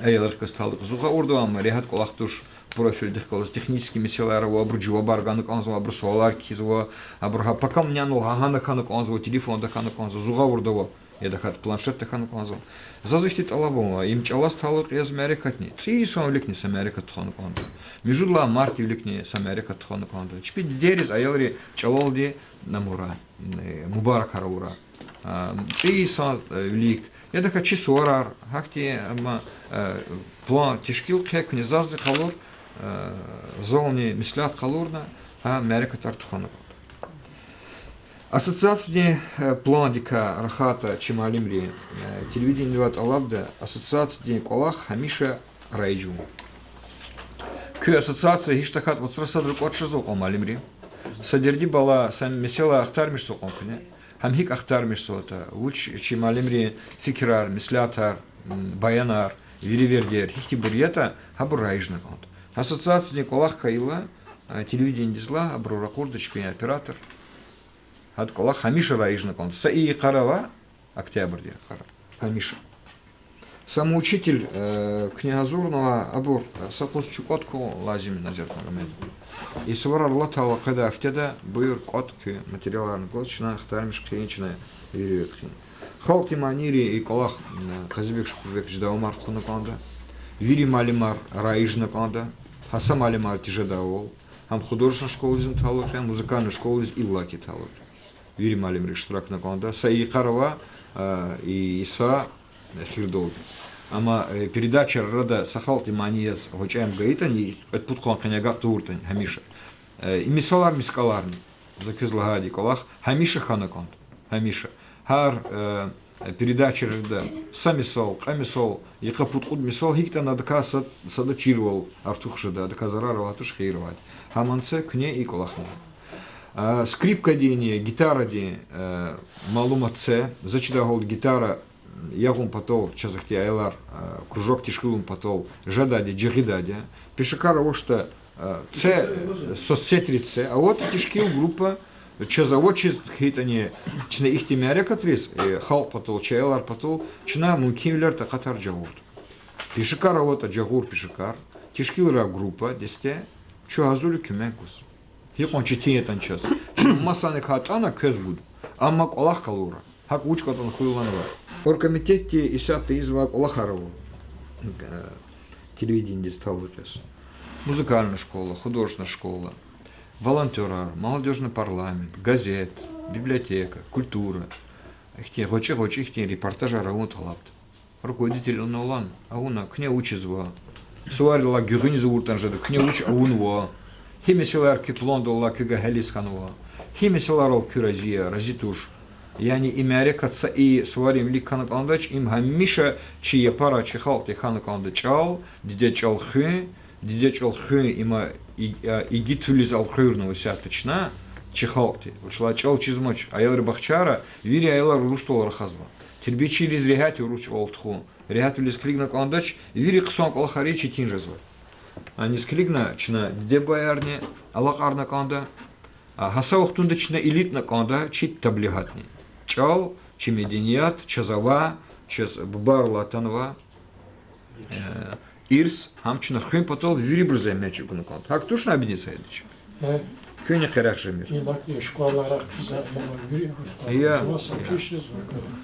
аялрихъ галаз талукь я. Зун гъавурда авай, ам регьят кӀвалах туш, профильдихъ галаз технический месэлаяр ава, абуру жавабар гана кӀанзава, абуру суалар кхьизва, абуру гьа пакамнянал гьа гьана хьана кӀанзава, телефонда хьана кӀанзава, зун гъавурда авай. Я тахьайтӀа планшетда хьана кӀанзава. Заз ихьтин тӀалаб ава, им чӀалаз талукь яз мярекатни. ЦӀийи йисан виликни са мярекат тухвана кӀанда. Муьжуьд лагьай мартдин виликни са мярекат тухвана кӀанда. Чпи дидейриз аялри чӀалалди намура, э, мубаракар авура. А, цӀийи йисан, э, вилик. Я тахьайтӀа чи суварар, гьахьтин, амма, э, план тешкил хъия куьне, зазни къалур, э, зални меслят къалурна, гьа мярекатар тухвана кӀанда. Ассоциациядин, э, пландикай рахайтӀа чи муаллимри, э, телевидениедивай тӀалабда, ассоциациядин кӀвалах гьамиша раижун. Куь ассоциация гьич тахьайтӀа вацра садра кӀватӀ жезва кьван, муаллимри. Са дерди-бала, са месэла ахтармишзава кьван куьне? Гьам гьикӀ ахтармишзаватӀа, вуч чи муаллимрин фикирар, меслятар, м, баянар, вири вердер, гьихьтинбур ятӀа, гьабур раижна кӀанда. Ассоциациядин кӀвалах хьайила, э, телевидениедиз лагь, абуру ракъурда чпин оператор. Гьадан кӀвалах гьамиша раижна кӀанда. Са и йикъара ва октябрдин йикъара. Гьамиша. Са муучитель, э, куьне гьазурнава, абур, э, са къуз чукӀвад кун лазим я, Назират Магомедовна. И суварар алатайла къведай гьафтеда буюр кӀватӀ куь материаларни гваз, чна ахтармиш хъийин, чна вири вед хъийин. Халкьдин манийри и кӀвалах, м, Къазибек Шукурбекович давамар хъувуна кӀанда. Вири муаллимар раижна кӀанда. Гьа са муаллимар тежедайвал. Гьам художественный школадизни талукь я, музыкальный школадиз иллаки талукь я. Вири муаллимри иштиракна кӀанда. Са йикъара ва, а, и, и са эхирдалди. Амма, э, передачайрин арада са халкьдин мани яз гъвечӀи ам гайитӀани, и кьвед-пуд къван къене агакь тавуртӀани гьамиша. Э, и мисалар мискӀаларни. За квез лагьайди кӀвалах гьамиша хьана кӀанда. Гьамиша. Гьар, э, передачайрин арада са мисал, кьве мисал, йикъа пуд-кьуд мисал, гьикӀ ятӀани адакай са, сада чирвал артух жеда, адакай зарар авайди туш, хийир авайди. Гьаман це куьне и кӀвалахни. А, скрипкадинни, гитарадин, э, малумат це, за чидай гьалда гитара ягъун патал, чаз ахьтин аялар, э, кружок тешкилун патал жедайди, жагъидайди я. Пешекар авачтӀа, э, це, соцсетриз це, аватӀа тешкил, группа, чаз авачиз хьайитӀани, чна ихьтин мярекатриз, э, халкь патал, чи аялар патал, чна мумкинвилер, такьатар жагъурда. Пешекар аватӀа жагъур пешекар, тешкилрай группа, десте, чун гьазур я куьмек гуз. Гьикьван четин ятӀани чаз. Чун масаник атӀана квез гуда. Амма кӀвалах къалура. ГьакӀ вуч кӀватӀна хьуй лагьанва. Оргкомитетди исятда ийизвай кӀвалахар ава, э, телевиденидиз талукь яз. Музыкальная школа, художественная школа, волонтёрар, молодёжный парламент, газет, библиотека, культура. Ихьтин гъвечӀи-гъвечӀи ихьтин репортажар авун тӀалабда. Руководитель ана лагьана, авуна, куьне вуч ийизва. Суварилай гуьгъуьниз авуртӀани жеда, куьне вуч авунва. Гьи месэлаяр куь пландал алай, куьгай гьялиз хьанва. Гьи месэлайрал куьн рази я, рази туш. Яни и мярекат са и суварин вилик хьана кӀандач, им гьамиша чи япарай, чи халкьдин хьана кӀанда чӀал, дидед чӀал хуьн, дидед чӀал хуьн, има и-, а, игитвилиз элкъуьрнава исятда чна, чи халкьди. Вучиз лагьайтӀа чӀал чизмач, аялрин бахчайра вири аялар урусдал рахазва. Тербиячийриз регьят я урус чӀалал тухун. Регьятвилиз килигна кӀандач, вири хъсан кӀвалахар четин жезва. Аниз килигна чна диде-бубаярни алакьарна кӀанда, а гьа са вахтунда чна илитӀна кӀанда чи таблигьатни. ЧӀал, чи меденият, чаз авай, чаз бубайрилай атанвай, э, ирс, гьам чна хуьн патал вирибуруз зегьмет чӀугуна кӀанда. ГьакӀ тушни, Абидин Саидович? Куьнни къерех жемир.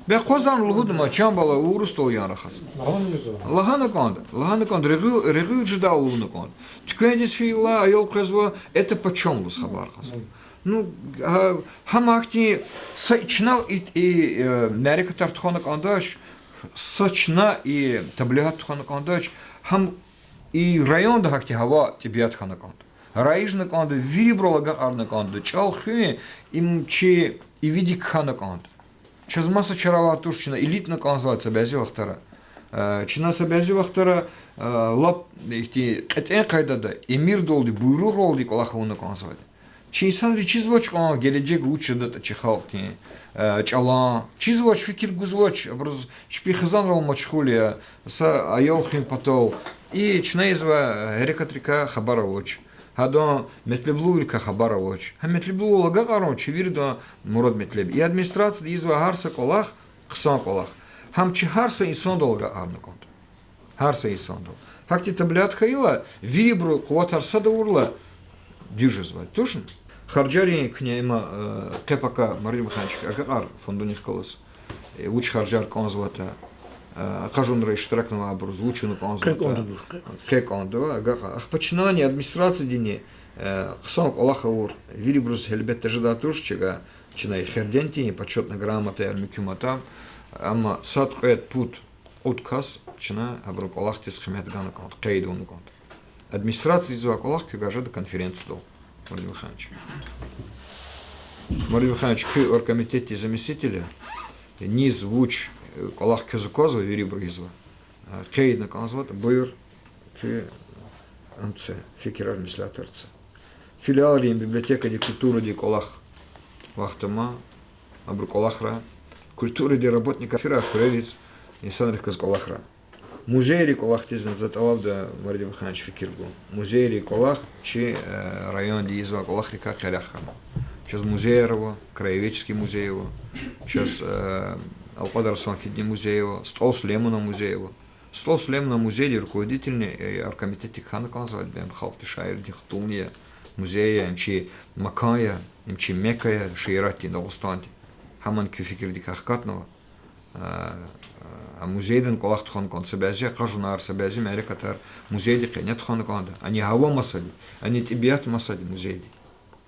Бес аквазва лугьуда ман, чан бала, урусдал ян рахаз. Лагьана кӀанда, лагьана кӀанда, регъуь, регъуь жедай лугьуна кӀанда. Туьквендиз фейила, аял къвезва, это почём лугьуз хабар кьазва. Ну, гьа, гьам ахьтин са чна и, и, э, мярекатар тухвана кӀандач, са чна и таблигьат тухвана кӀандач, гьам и районда гьахьтин гьава, тӀебиат хьана кӀанда. Раижна кӀанда, вирибурал агакьарна кӀанда, чӀал хуьн, им чи ивидик хьана кӀанда. Чаз маса чара авай туш, чна илитӀна кӀанзавай са бязи вахтара. Э, чна са бязи вахтара, э, лап ихьтин кьетӀен къайдада, эмирдалди, буйругъралди кӀвалах авуна кӀанзавайди. Чи инсанри чизвач кьван гележег вуч жедатӀа чи халкьдин, э, чӀалан. Чизвач, фикир гузвач, абуруз чпин хизанрал машгъул я, са аял хуьн патал. И чна ийизвай гьерекатрикай хабар авач. Гьадан метлеблувиликай хабар авач. Гьа метлеблувал агакьарун чи виридан мурад-метлеб. И администрацияда ийизвай гьар са кӀвалах, хъсан кӀвалах, гьам чи гьар са инсандал агакьарна кӀанда. Гьар са инсандал. Гьахьтин таблигьат хьайила, вирибуру къуватар сад авурла, дуьз жезвай. Тушни? Харжарин куьне има, э, къе-пака, Мураддин Михайлович, агакьар фондунихъ галаз. Э, вуч харжар кӀанзаватӀа, э, акъажунра иштиракнавайбуруз вуч авуна кӀанзаватӀа. Къе кӀанда, агакьар. Ахпа чнани, администрациядини, э, хъсан кӀвалах авур, вирибуруз гьелбетда жедай туш, чна, чна и Эрдентин почётный грамотаяр, муькуь матӀа, амма сад, кьвед, пуд, кьуд кас чна абурун кӀвалахдиз къимет гана кӀанда, къейд авуна кӀанда. Администрациядиз ийизвай кӀвалах квевай жеда конференциядал, Мураддин Михайлович. Мураддин Михайлович, куь оргкомитетдин заместитель я, низ вуч, э, кӀвалах квез аквазва, вирибуру ийизва. Э, къейдна кӀанзаватӀа, буюр, куь ам це, фикирар, меслятар це. Филиалрин, библиотекадин, культурадин кӀвалах вахт ама, абурун кӀвалахра, культурадин работникар фирай хуьрериз, инсанрихъ галаз кӀвалахра. Музейрин кӀвалахдизни за тӀалабда, Мураддин Михайлович, фикир гун. Музейрин кӀвалах чи, э, районди ийизвай кӀвалахрикай къерех хьана. Чаз музейяр ава, краеведческий музей ава, чаз, э, Алкьвадар Сафиддинан музей ава, СтӀал Сулейманан музей ава. СтӀал Сулейманан музейдин руководительни, э, оргкомитетдик хьана кӀанзавайди, бем халкьдин шаирдин хтулни я, музей я, им чи макан я, им чи Мекка я шииратдин Дагъустандин. Гьамни куь фикирдикай хкатнава. А, а музейдани кӀвалах тухвана кӀанда, са бязи къажунар, са бязи мярекатар музейдин къене тухвана кӀанда. Ани гьава масад я, ани тӀебиат масад я музейди.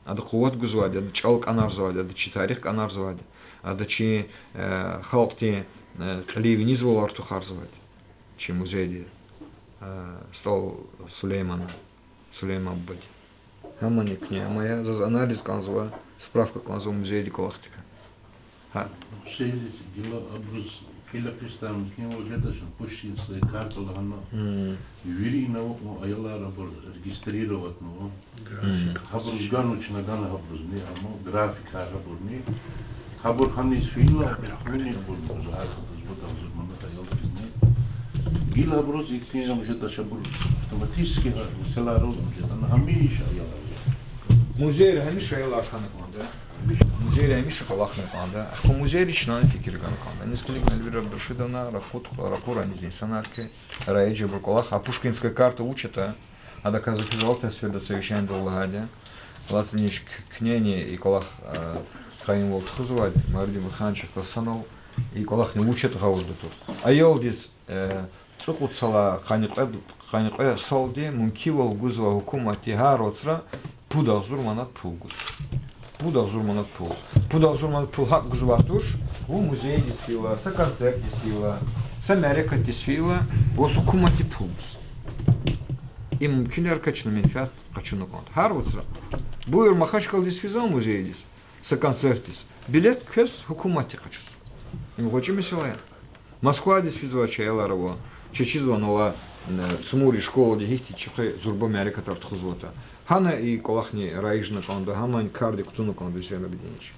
Ада къуват гузвайди, ада чӀал кӀанарзавайди, ада чи тарих кӀанарзавайди, ада чи, э, халкьдин, э, кьилив винизвал артухарзавайди. Чи музейди, э, СтӀал Сулеймана, Сулейман бубади. Гьамни куьне ама я, заз анализ кӀанзава, справка кӀанзава музейдин кӀвалахдикай. Гьа. Музейдиз гила абуруз кьил акъистайла мумкинвал жедач, Пушкинская карта лагьана. Вири ина авай аялар абур регистрироватьнава. Гьабуруз гана чна гана гьабурузни, амма графикар гьабурни. Гьабур гьаниз фейила, абур куьне абур музагьар хадаз вад агъзур манат аялризни. Гила абуруз ихьтин ам жедач, абур автоматически гьа месэлайрал ам жеда, ана гьамиша аялар я. Музейра гьамиша аялар хьана кӀанда. Музейра гьамиша кӀвалахна кӀанда. Ахпа музейри чна фикир гана кӀанда. Аниз килигна, Эльвира Абдурашидовна, ракъур, ракъур аниз инсанар хьи, раижабур кӀвалах, а Пушкинская карта вуч ятӀа, гьадакай за куьз алатна сфеда совещаниедал лагьайди. Алатниш куьнени и кӀвалах, а, къаюмвал тухузвайди, Мавридин Бурхановича хъсан санал, и кӀвалахни вуч ятӀа гъавурда тур. Аялдиз, э, цӀукьуд салай къанни кьве, къанни кьве салди мумкинвал гузва гьукуматди гьар вацра пуд агъзур манат пул гуз. Пуд агъзур манат пул. Пуд агъзур манат пул гьакӀ гузвайди туш, вун музейдиз фейила, са концертдиз фейила, са мярекатдиз фейила, ваз гьукуматди пул гуз. И мумкинвилерикай чна менфят къачуна кӀанда. Гьар вацра. Буюр, Махачкъаладиз физвани музейдиз, са концертдиз. Билет квез гьукуматди къачуз. Им гъвечӀи месэла я. Москвадиз физвай чи аялар ава, чаз чизвани ала, э, Цумурдин школади гьихьтин чӀехи зурба мярекатар тухузватӀа. Гьана и кӀвалахни раижна кӀанда, гьамни кардик кутуна кӀанда Гьуьсейн Абидинович.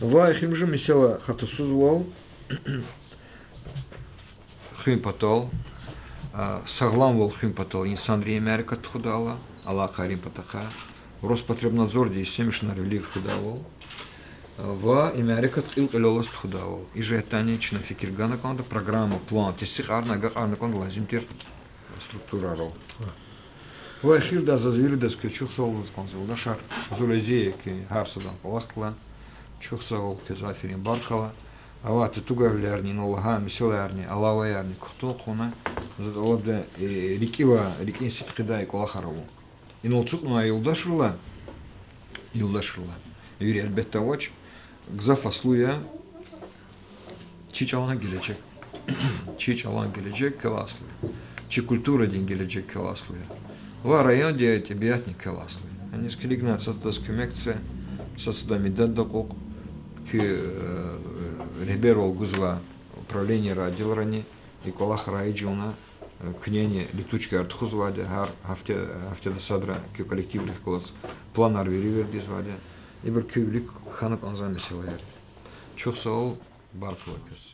Ва эхиримжи месэла хатасузвал хуьн патал, а, сагъламвал хуьн патал инсанрин мярекат тухудайла, алакъайрин патахъай, Роспотребнадзорди истемишунар вилив хуьдайвал, а, ва и мярекат кьил кьилеллаз тухудайвал. И жигьетдани чна фикир гана кӀанда, программа, план тестикьарна, агакьарна кӀанда лазим тир структурайрал. Ва эхирдай заз виридаз квез чухсагъул лугьуз кӀанзава, юлдашар, зурази я куь гьар садан кӀвалахдилай. Чухсагъул квез, аферин, баркалла. Авай татугайвилерни, инал лагьай месэлаярни, алаваярни кутун кьуна, за тӀалабда, э, рикӀивай, рикӀин сидкьидай кӀвалахар авун. Инал ацукьнавай юлдашрилай, юлдашрилай, вири гьелбетда авач, гзаф аслу я чи чӀалан гележег. Чи чӀалан гележег квел аслу я. Чи культурадин гележег квел аслу я. Ва райондин тӀебиатни квел аслу я. Аниз килигна, сад-садаз куьмек це, сад-садан медад акьукь, куь, э, регьбервал гузвай управленийра, отделрани и кӀвалах раижна, э, куьнени летучкаяр тухузвайди, гьар гьафте, гьафтеда садра куь коллективрихъ галаз планар вири вердизвайди. Ибур куь вилик хьана кӀанзавай месэлаяр я. Чухсагъул, баркалла квез.